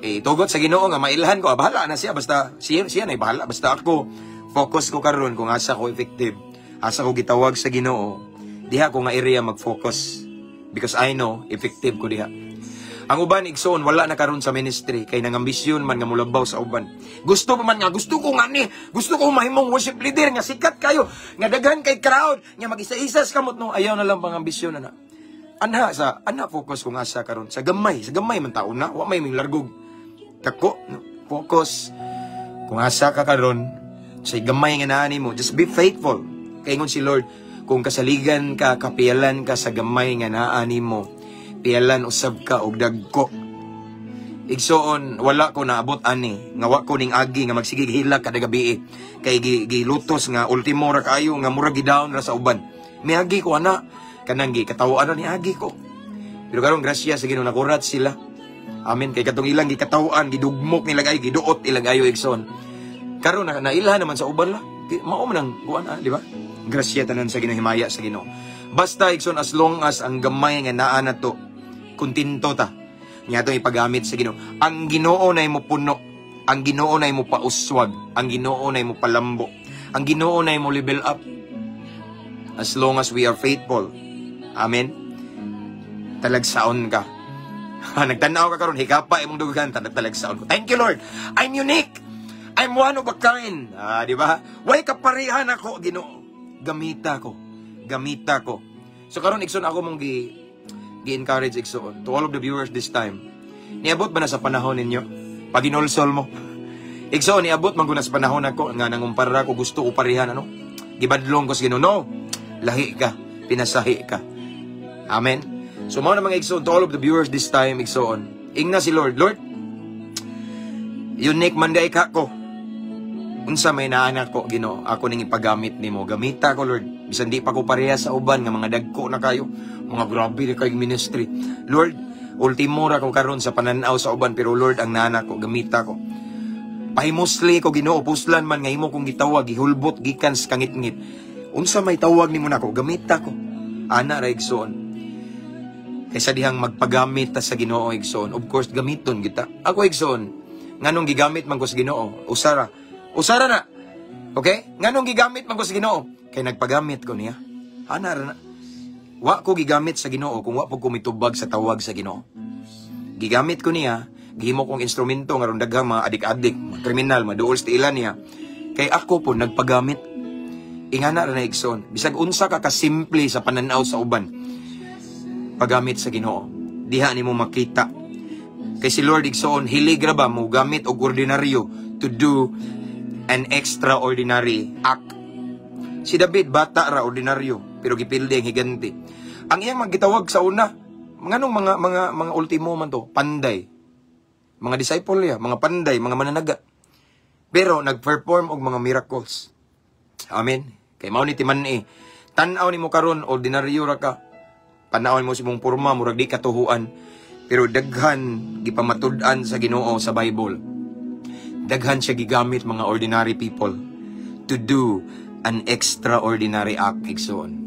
itugot sa Ginoo nga mailhan ko, ah, bahala na siya, basta siya siya na bahala, basta ako focus ko karon kung asa ko effective, asa ko gitawag sa Ginoo, diha ko nga area mag-focus because I know effective ko diha. Ang uban, igsoon, wala na karon sa ministry kay nangambisyon man nga mulabaw sa uban. Gusto pa man nga, gusto ko nga ni, gusto ko mahimong worship leader nga sikat kayo, nga daghan kay crowd, nga mag-isa-isa sa kamot, no, ayaw na lang pangambisyon na na. Anha sa anha focus kung asa karon sa gamay man taon na, wa may ming largog. Dako, no? Focus kung asa ka karon sa gamay nga naa nimo, just be faithful. Kay ingon si Lord, kung kasaligan ka, kapiyalan ka sa gamay nga naa nimo, piyalan usab ka og dagko. Igsoon, wala ko naabot ani nga wa ko ning agi nga magsigig hilak kada gabi kay gilutos nga ultimo ra kayo nga murag gidown ra sa uban. Miagi ko ana, kanang gi katawaan na ni agi ko. Pero karon, grasya sa Ginoo, nakurat sila. Amen. Kay katong ilang gikatawan, gidugmok nila ayo, giduot ilang ayo, igsoon. Karon na nailhan naman sa uban la. Mao man ang kuan, ah, di ba? Grasya tanan sa Ginoo, himaya sa Ginoo. Basta, igsoon, as long as ang gamay nga naa na to, kontento ta. Nya atong ipagamit sa Ginoo. Ang Ginoo na mo puno. Ang Ginoo na mo pauswag, ang Ginoo na mo palambo, ang Ginoo na mo level up. As long as we are faithful. Amen. Talagsaon ka. Nagtanaw ka karon, hikapa imong dugan, talagsaon ko. Thank you, Lord. I'm unique. I'm one of a kind. Ah, di ba? Way kaparehan ako, Ginoo. Gamita ko. Gamita ko. So karon, igsoon, ako mong gi-encourage, igsoon, to all of the viewers this time. Niabot ba na sa panahon ninyo? Pag inulsol mo. Igsoon, niabot man gud na sa panahon ako nga nangumpara ko, gusto ko parehan ano. Gibadlong ko sa Ginoo. No. Lahi ka, pinasahi ka. Amen. So mao na, mga igsoon, to all of the viewers this time, igsoon. Ingna si Lord, "Lord, unique man diay ka ko. Unsa may naa nako, Ginoo, ako ning ipagamit nimo. Gamita ko, Lord. Bisan di pa ko pareha sa uban nga mga dagko na kayo, mga grabe na kayo ministry. Lord, ultimo ra ko karon sa pananaw sa uban, pero Lord, ang naa nako, gamita ko. Pahimusli ko, Ginoo, puslan man nga imo kong gitawag, gihulbot gikan sa kangitngit. Unsa may tawag nimo nako, gamita ko." Ana ra, igsoon. Kaysa dihang magpagamit ta sa Ginoo, igsoon. Of course gamiton kita. Ako, igsoon, nganong gigamit man ko sa Ginoo? Usara. Usara na. Okay? Nganong gigamit man ko sa Ginoo? Kay nagpagamit ko niya. Ana ra na. Wa ko gigamit sa Ginoo kung wa po ko mitubag sa tawag sa Ginoo. Gigamit ko niya, gihimo kong instrumento nga daghang mga adik-adik, mga kriminal, maduol sa tiilan niya. Kay ako po nagpagamit. Ingana ra na, igsoon. Bisag unsa ka kasimple sa pananaw sa uban, pagamit sa Ginoo. Diha nimo makita. Kay si Lord, igsoon, hilig ra ba mo gamit og ordinaryo to do an extraordinary act. Si David, bata ra, ordinaryo, pero gipildi ang higante. Ang iyang magitawag sa una, nganong mga ultimo man to, panday. Mga disciple niya, mga panday, mga mananaga. Pero nag-perform og mga miracles. Amen. Kay mao ni timan-i. Tan-aw nimo karon, ordinaryo ra ka. Tan-aw mo sa imong porma, murag di katuhuan. Pero daghan gipamatud-an sa Ginoo sa Bible. Daghan siya gigamit mga ordinary people to do an extraordinary act, igsoon.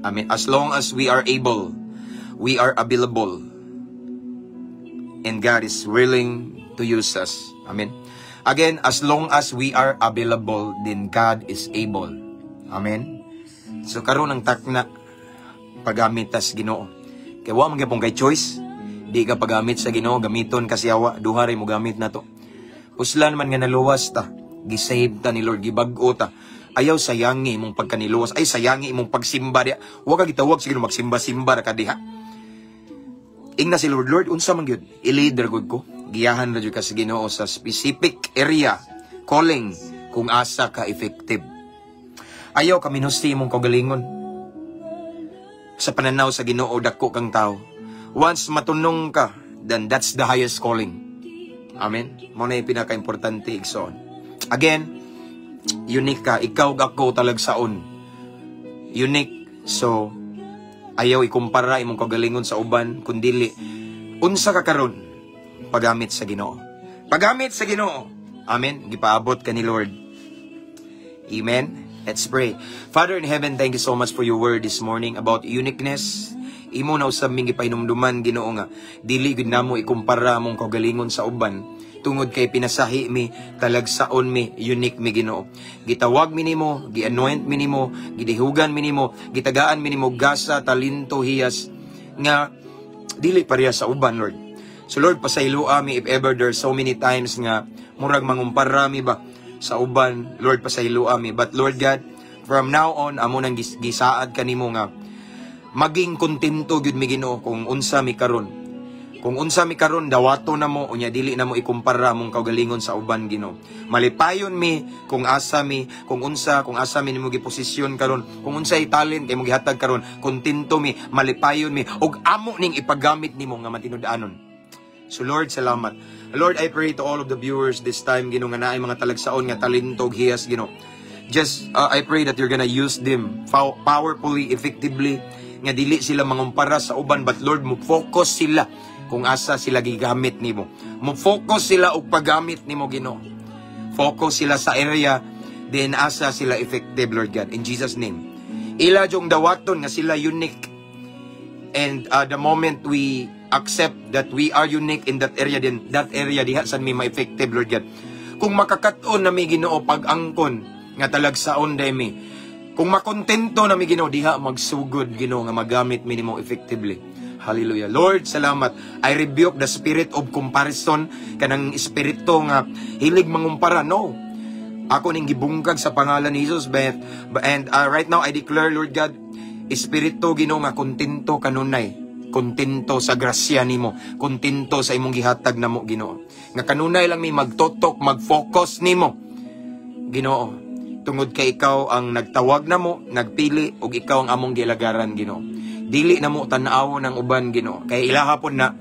Amen. As long as we are able, we are available, and God is willing to use us. Amen. Again, as long as we are available, then God is able. Amen. So karon ang takna, pagamit tas Ginoo. Kay wa man gyapon kay choice. Di ka pagamit sa Ginoo, gamiton ka sa yawa, duha ray mo gamit nato. Uslan man nga naluwas ta, gisave ta ni Lord, gibag-o ta. Ayaw sayangi imong pagkaniluwas, ay sayangi imong pagsimba diha. Wa ka gitawag sa Ginoo magsimba-simba ra ka diha. Ingna si Lord, "Lord, unsa man gyud? I-lead ra gud ko." Giyahan ra jud ka sa Ginoo sa specific area, calling, kung asa ka effective. Ayaw ka minusti imong kaugalingon. Sa pananaw sa Ginoo, dako kang tao. Once matunong ka, then that's the highest calling. Amen. Mao na yung pinaka-importante, igsoon. Again, unique ka. Ikaw ug ako talagsaon. Unique. So, ayaw ikumpara imong kagalingon sa uban, kundili unsa ka karon, pagamit sa Ginoo. Pagamit sa Ginoo. Amen. Gipaabot ka ni Lord. Amen. Let's pray. Father in heaven, thank you so much for your word this morning about uniqueness. Imo na usab ming gipahinumduman, Ginoo, nga dili gud namo ikumpara among kaugalingon sa uban tungod kay pinasahi mi, talagsaon mi, unique mi, Ginoo. Gitawag mi nimo, gi-anoint mi nimo, gidihugan mi nimo, gitagaan mi nimo gasa, talento, hiyas nga dili pareha sa uban, Lord. So Lord, pasayloa mi if ever there's so many times nga murag mangumpara mi ba sa uban, Lord, pasayloa mi. But Lord God, from now on, amo nang gisaad kanimo nga maging kontento gyud mi, Ginoo, kung unsa mi karon. Kung unsa mi karon, dawato na mo unya dili na mo ikumpara among kaugalingon sa uban, Ginoo. Malipayon mi kung asa mi, kung unsa, kung asa mi nimo giposisyon karon, kung unsay talent kay mo gihatag karon, kontento mi, malipayon mi ug amo ning ipagamit nimo nga matinud-anon. So Lord, salamat. Lord, I pray to all of the viewers this time, Ginoo, nga naay mga talagsaon nga talento ug hiyas, Ginoo. Just I pray that you're gonna use them powerfully, effectively, nga dili sila mangumpara sa uban, but Lord, mo focus sila kung asa sila gigamit nimo. Mo focus sila og paggamit nimo, Ginoo. Focus sila sa area then asa sila effective, Lord God. In Jesus' name. Ila jung dawaton nga sila unique. And the moment we accept that we are unique in that area, then that area diha san mi ma-effective, Lord God. Kung makakat-on na mi, Ginoo, pag-angkon nga talagsaon diay mi. Kung makontento na mi, Ginoo, diha magsugod, Ginoo, nga magamit mi nimo effectively. Hallelujah. Lord, salamat. I rebuke the spirit of comparison, kanang espiritu nga hilig mangumpara. No. Ako ning gibungkag sa pangalan ni Jesus. But, and right now, I declare, Lord God, espiritu, Ginoo, nga kontento kanunay. Kontento sa grasya nimo, kontento sa imong gihatag namo, Ginoo. Nga kanunay lang mi magtutok, mag-focus nimo, Ginoo. Tungod kay ikaw ang nagtawag namo, nagpili ug ikaw ang among gilagaran, Ginoo. Dili namo tan-awon ang uban, Ginoo. Kay ilaha pod na,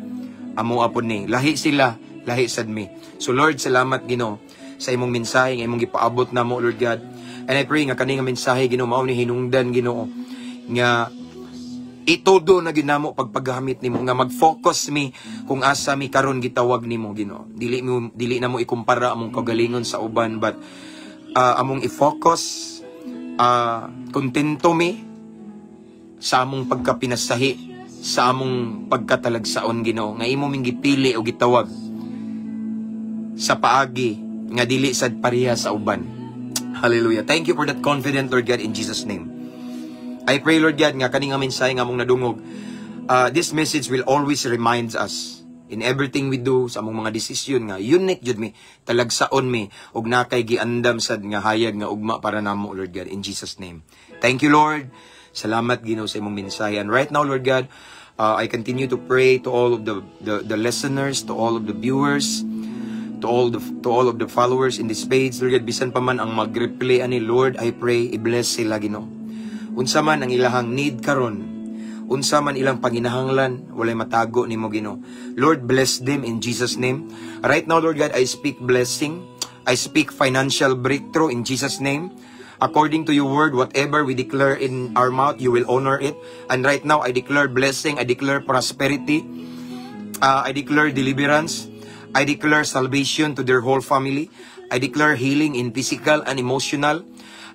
amo apod ni. Lahi sila, lahi sad mi. So Lord, salamat, Ginoo, sa imong mensahe nga imong gipaabot namo, Lord God. And I pray nga kani nga mensahe, Ginoo, mao ni hinungdan, Ginoo, nga itudo na ginamo pagpaggamit nimo, nga mag-focus mi kung asa mi karon gitawag nimo, Ginoo. Dili na mo ikumpara among kagalingon sa uban, but among i-focus, kontento mi sa among pagkapinasahi, sa among pagkatalagsaon, Ginoo, nga imo ming gipili o gitawag sa paagi nga dili sad pareha sa uban. Hallelujah. Thank you for that confident, Lord God, in Jesus' name. I pray, Lord God, nga kani nga mensahe nga among nadungog, this message will always remind us in everything we do, sa among mga desisyon, nga unique jud mi, talagsaon mi, ug naa kay giandam sad nga hayag nga ugma para namo, Lord God, in Jesus' name. Thank you, Lord. Salamat, Ginoo, sa imong mensahe. And right now, Lord God, I continue to pray to all of the listeners, to all of the viewers, to all of the followers in this page, Lord God, bisan pa man ang mag-replay ani, Lord, I pray, i-bless sila, Ginoo. Unsa man ang ilahang need karon, unsa man ilang panginahanglan, walay matago nimo, Ginoo. Lord, bless them in Jesus' name. Right now, Lord God, I speak blessing. I speak financial breakthrough in Jesus' name. According to your word, whatever we declare in our mouth, you will honor it. And right now, I declare blessing, I declare prosperity, I declare deliverance, I declare salvation to their whole family. I declare healing in physical and emotional.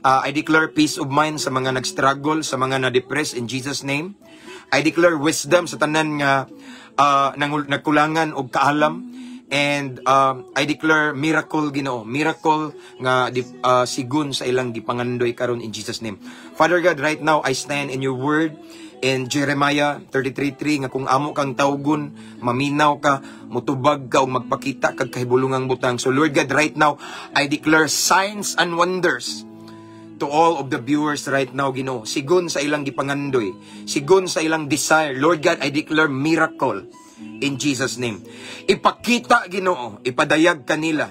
I declare peace of mind sa mga nag-struggle, sa mga na-depress in Jesus' name. I declare wisdom sa tanan nga nagkulangan og kaalam. And I declare miracle, Ginoo, miracle nga sigun sa ilang gipangandoy karon in Jesus' name. Father God, right now I stand in your word in Jeremiah 33:3 nga kung amo kang tawgon, maminaw ka, mutubag ka ug magpakita kag kahibulungang butang. So Lord God, right now I declare signs and wonders to all of the viewers right now, Ginoo. Sigun sa ilang gipangandoy, sigun sa ilang desire. Lord God, I declare miracle in Jesus' name. Ipakita, Ginoo, ipadayag kanila.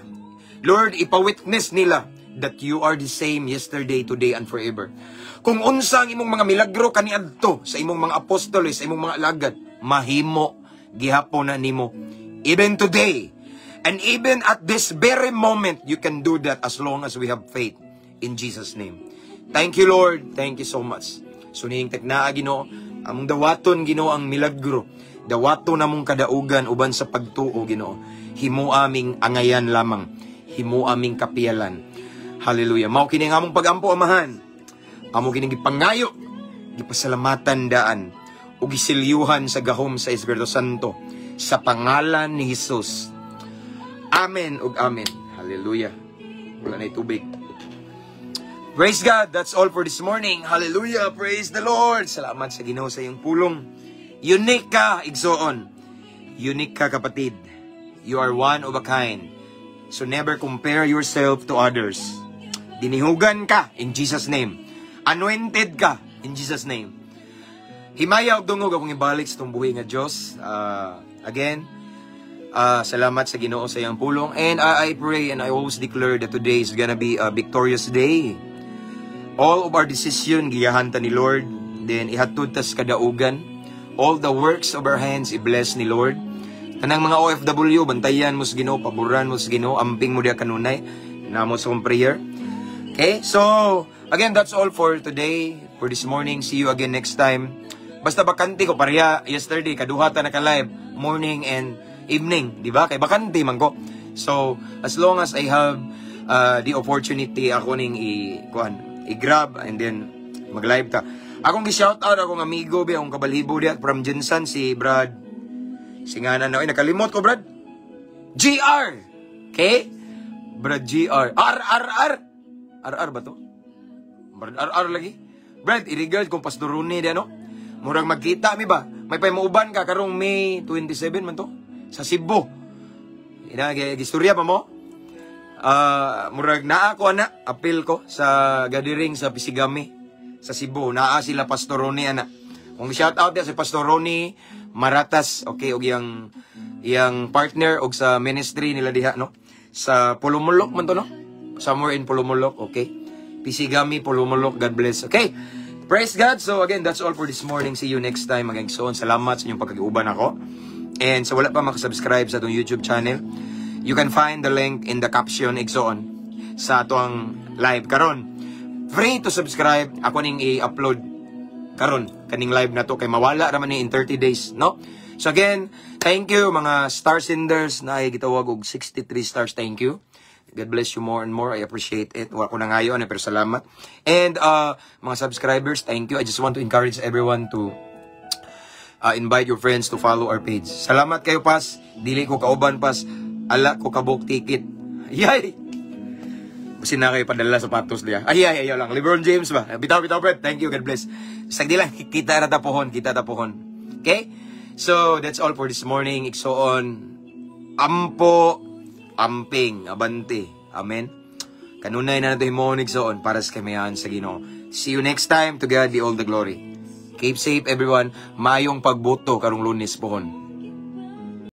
Lord, ipawitness nila that you are the same yesterday, today, and forever. Kung unsa ang imong mga milagro kaniadto sa imong mga apostoles, sa imong mga alagad, mahimo gihapon na nimo. Even today, and even at this very moment, you can do that as long as we have faith in Jesus' name. Thank you, Lord. Thank you so much. So niing taknaa, Ginoo, among dawaton, Ginoo, ang milagro. Dawaton namong kadaugan uban sa pagtuo, Ginoo. Himo aming angayan lamang. Himo aming kapiyalan. Hallelujah. Mao kini ang among pagampo, Amahan. Amo kining gipangayo, gipasalamatan daan ug gisilyuhan sa gahom sa Espiritu Santo sa pangalan ni Jesus. Amen ug amen. Hallelujah. Wala na tubig. Praise God. That's all for this morning. Hallelujah. Praise the Lord. Salamat sa Ginoo sa iyong pulong. Unique ka, igsoon. Unique ka, kapatid. You are one of a kind. So never compare yourself to others. Dinihugan ka in Jesus' name. Anointed ka in Jesus' name. Himaya og dungog akong ibalik sa atong buhi nga Dios. Again, salamat sa Ginoo sa iyang pulong. And I pray and I always declare that today is gonna be a victorious day. All of our decision giyahan ta ni Lord. Then ihatod tas kadaugan. All the works of our hands i-bless ni Lord. Tanang mga OFW, bantayan mo sa Ginoo, paboran mo sa Ginoo, amping mo diya kanunay. Namo sa akong prayer. Okay, so again, that's all for today, for this morning. See you again next time. Basta bakante ko, pareha yesterday, kaduha ta naka-live, morning and evening, di ba? Kay bakante man ko. So, as long as I have the opportunity, ako ning i kuan, i-grab and then mag-live ta. Akong gi-shout out akong amigo bi, akong kabalhibo diya from GenSan, si Brad. Singana na, ay nakalimot ko, Brad. GR. Okay? Brad GR. R, R, R! R, R ba to? Brad R, R lagi. Brad, i-regard kung Pastor Ronnie di ano? Murag magkita mi ba? May pay mauban ka karong May 27 man to? Sa Cebu. Ina, gistorya pa mo? Ah, murag naa ko ana, apil ko sa gathering sa Pisigami sa Cebu. Naa sila Pastor Ronnie ana. Kung shout out ya si Pastor Ronnie Maratas, okay, og iyang partner og sa ministry nila diha, no? Sa Polomolok man to, no? Somewhere in Polomolok, okay? Pisigami, Polomolok, God bless. Okay. Praise God. So again, that's all for this morning. See you next time, mga igsoon. Salamat sa inyong pagkagiuban ako. And sa wala pa makasubscribe sa atong YouTube channel, you can find the link in the caption, igsoon, sa atoang live karon. Free to subscribe. Ako ning i-upload karon kaning live na to kay mawala raman ni in 30 days, no? So again, thank you, mga star senders na ay gitawag og 63 stars. Thank you. God bless you more and more. I appreciate it. Wala ko na ngayon, pero salamat. And mga subscribers, thank you. I just want to encourage everyone to invite your friends to follow our page. Salamat kayo, Pas. Dili ko kauban, Pas. Ala ko kabook ticket. Yay! Basin na kayo padala sapatos niya. Ay, ay, ayaw lang. LeBron James ba? Bitaw, bitaw, Brad. Thank you. God bless. Sagdi lang. Kita ra ta pohon. Kita ta pohon. Okay? So, that's all for this morning. Igsoon. Ampo. Amping. Abante. Amen. Kanunay na nato himuon, igsoon, para sa kamayan sa Ginoo. See you next time. To God be all the glory. Keep safe, everyone. Mayong pagboto karong Lunes pohon.